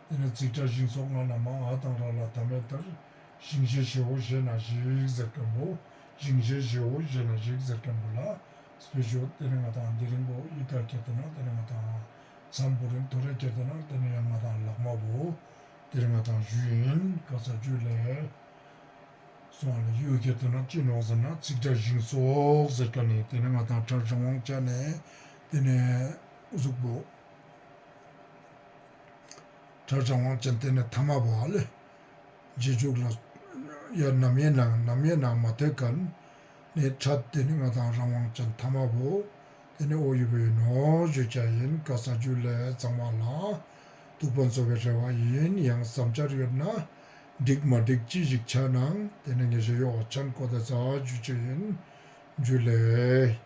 ཏེ་ནེ་ཚིག་སྒྲ་ཞིང་སོགས་ལྔ་རྣམས་མ་འ་དང་ར་ལ་ཐ་མའི་མཐར། ཞིང་ཞེས་ཞེའོ་ཞེ་ན་ཞིག་ཟེར་ཁན་བོ། ཞིང་ཞེས་ཞེའོ་ཞེ་ན་ཞིག་ཟེར་ཁན་བོ་ལ། སྤེ་ཆོས་ཏེ་ནེ་ང་དང་དེ་རིང་པོ་ཡི་ག་སྐད་དུ་ན་ཏེ་ནེ་ང་དང་མཚམས་བོ་རིང་ཐོ་རེ་སྐད་དུ་ན་ཏེ་ནེ་ཡང་ང་དང་ལྷག་མ་བོ། ཏེ་ནེ་ང་དང་ཞུ་ཨིན་ཀ་ས་ཇུ་ལེ། སོང་ལེ་ཡུལ་སྐད་དུ་ན་ཅི་ནོག་ཟེར་ན་ཚིག་སྒྲ་ཞིང་སོགས་ཟེར་ཁན་ནི་ཏེ་ནེ་ང་དང་ཕྲ་རང་དབང་ཅན་ནི་ཏེ་ནེ་འུ་ཟུག་པོ། ཕྲ་རང་དབང་ཅན་ཏེ་ནེ་ཐ་མ་བོ་ཨ་ལེ། རྗེས་འཇུག་ལ་ཡ་ནམ་ཡེ་ན་ནམ་ཡེ་ན་མ་ཐེ་ཁན་ནི་ཕྲད་ཏེ་ནེ་ང་དང་རང་དབང་ཅན་ཐ་མ་བོ་ཏེ་ནེ་འོ་ཡུ་བོ་ཨིན་ནོག་ཞུ་ཅ་ཨིན། ཀ་ས་ཇུ་ལེ་ཚང་མ་ལ་ཐུགས་ཕན་གསོས་པའི་རེ་བ་ཨིན། ཡང་བསམ་འཆར་ཡོད་ན་འགྲིག་མ་འགྲིག་ཅི་ཞིག་ཆ་ནང་ཏེ་ནེ་ངེ་ཞེ་ཡོག་ཆན་ཀོ་ཏེ་ཚ་ཞུ་ཅ་ཨིན། ཇུ་ལེ།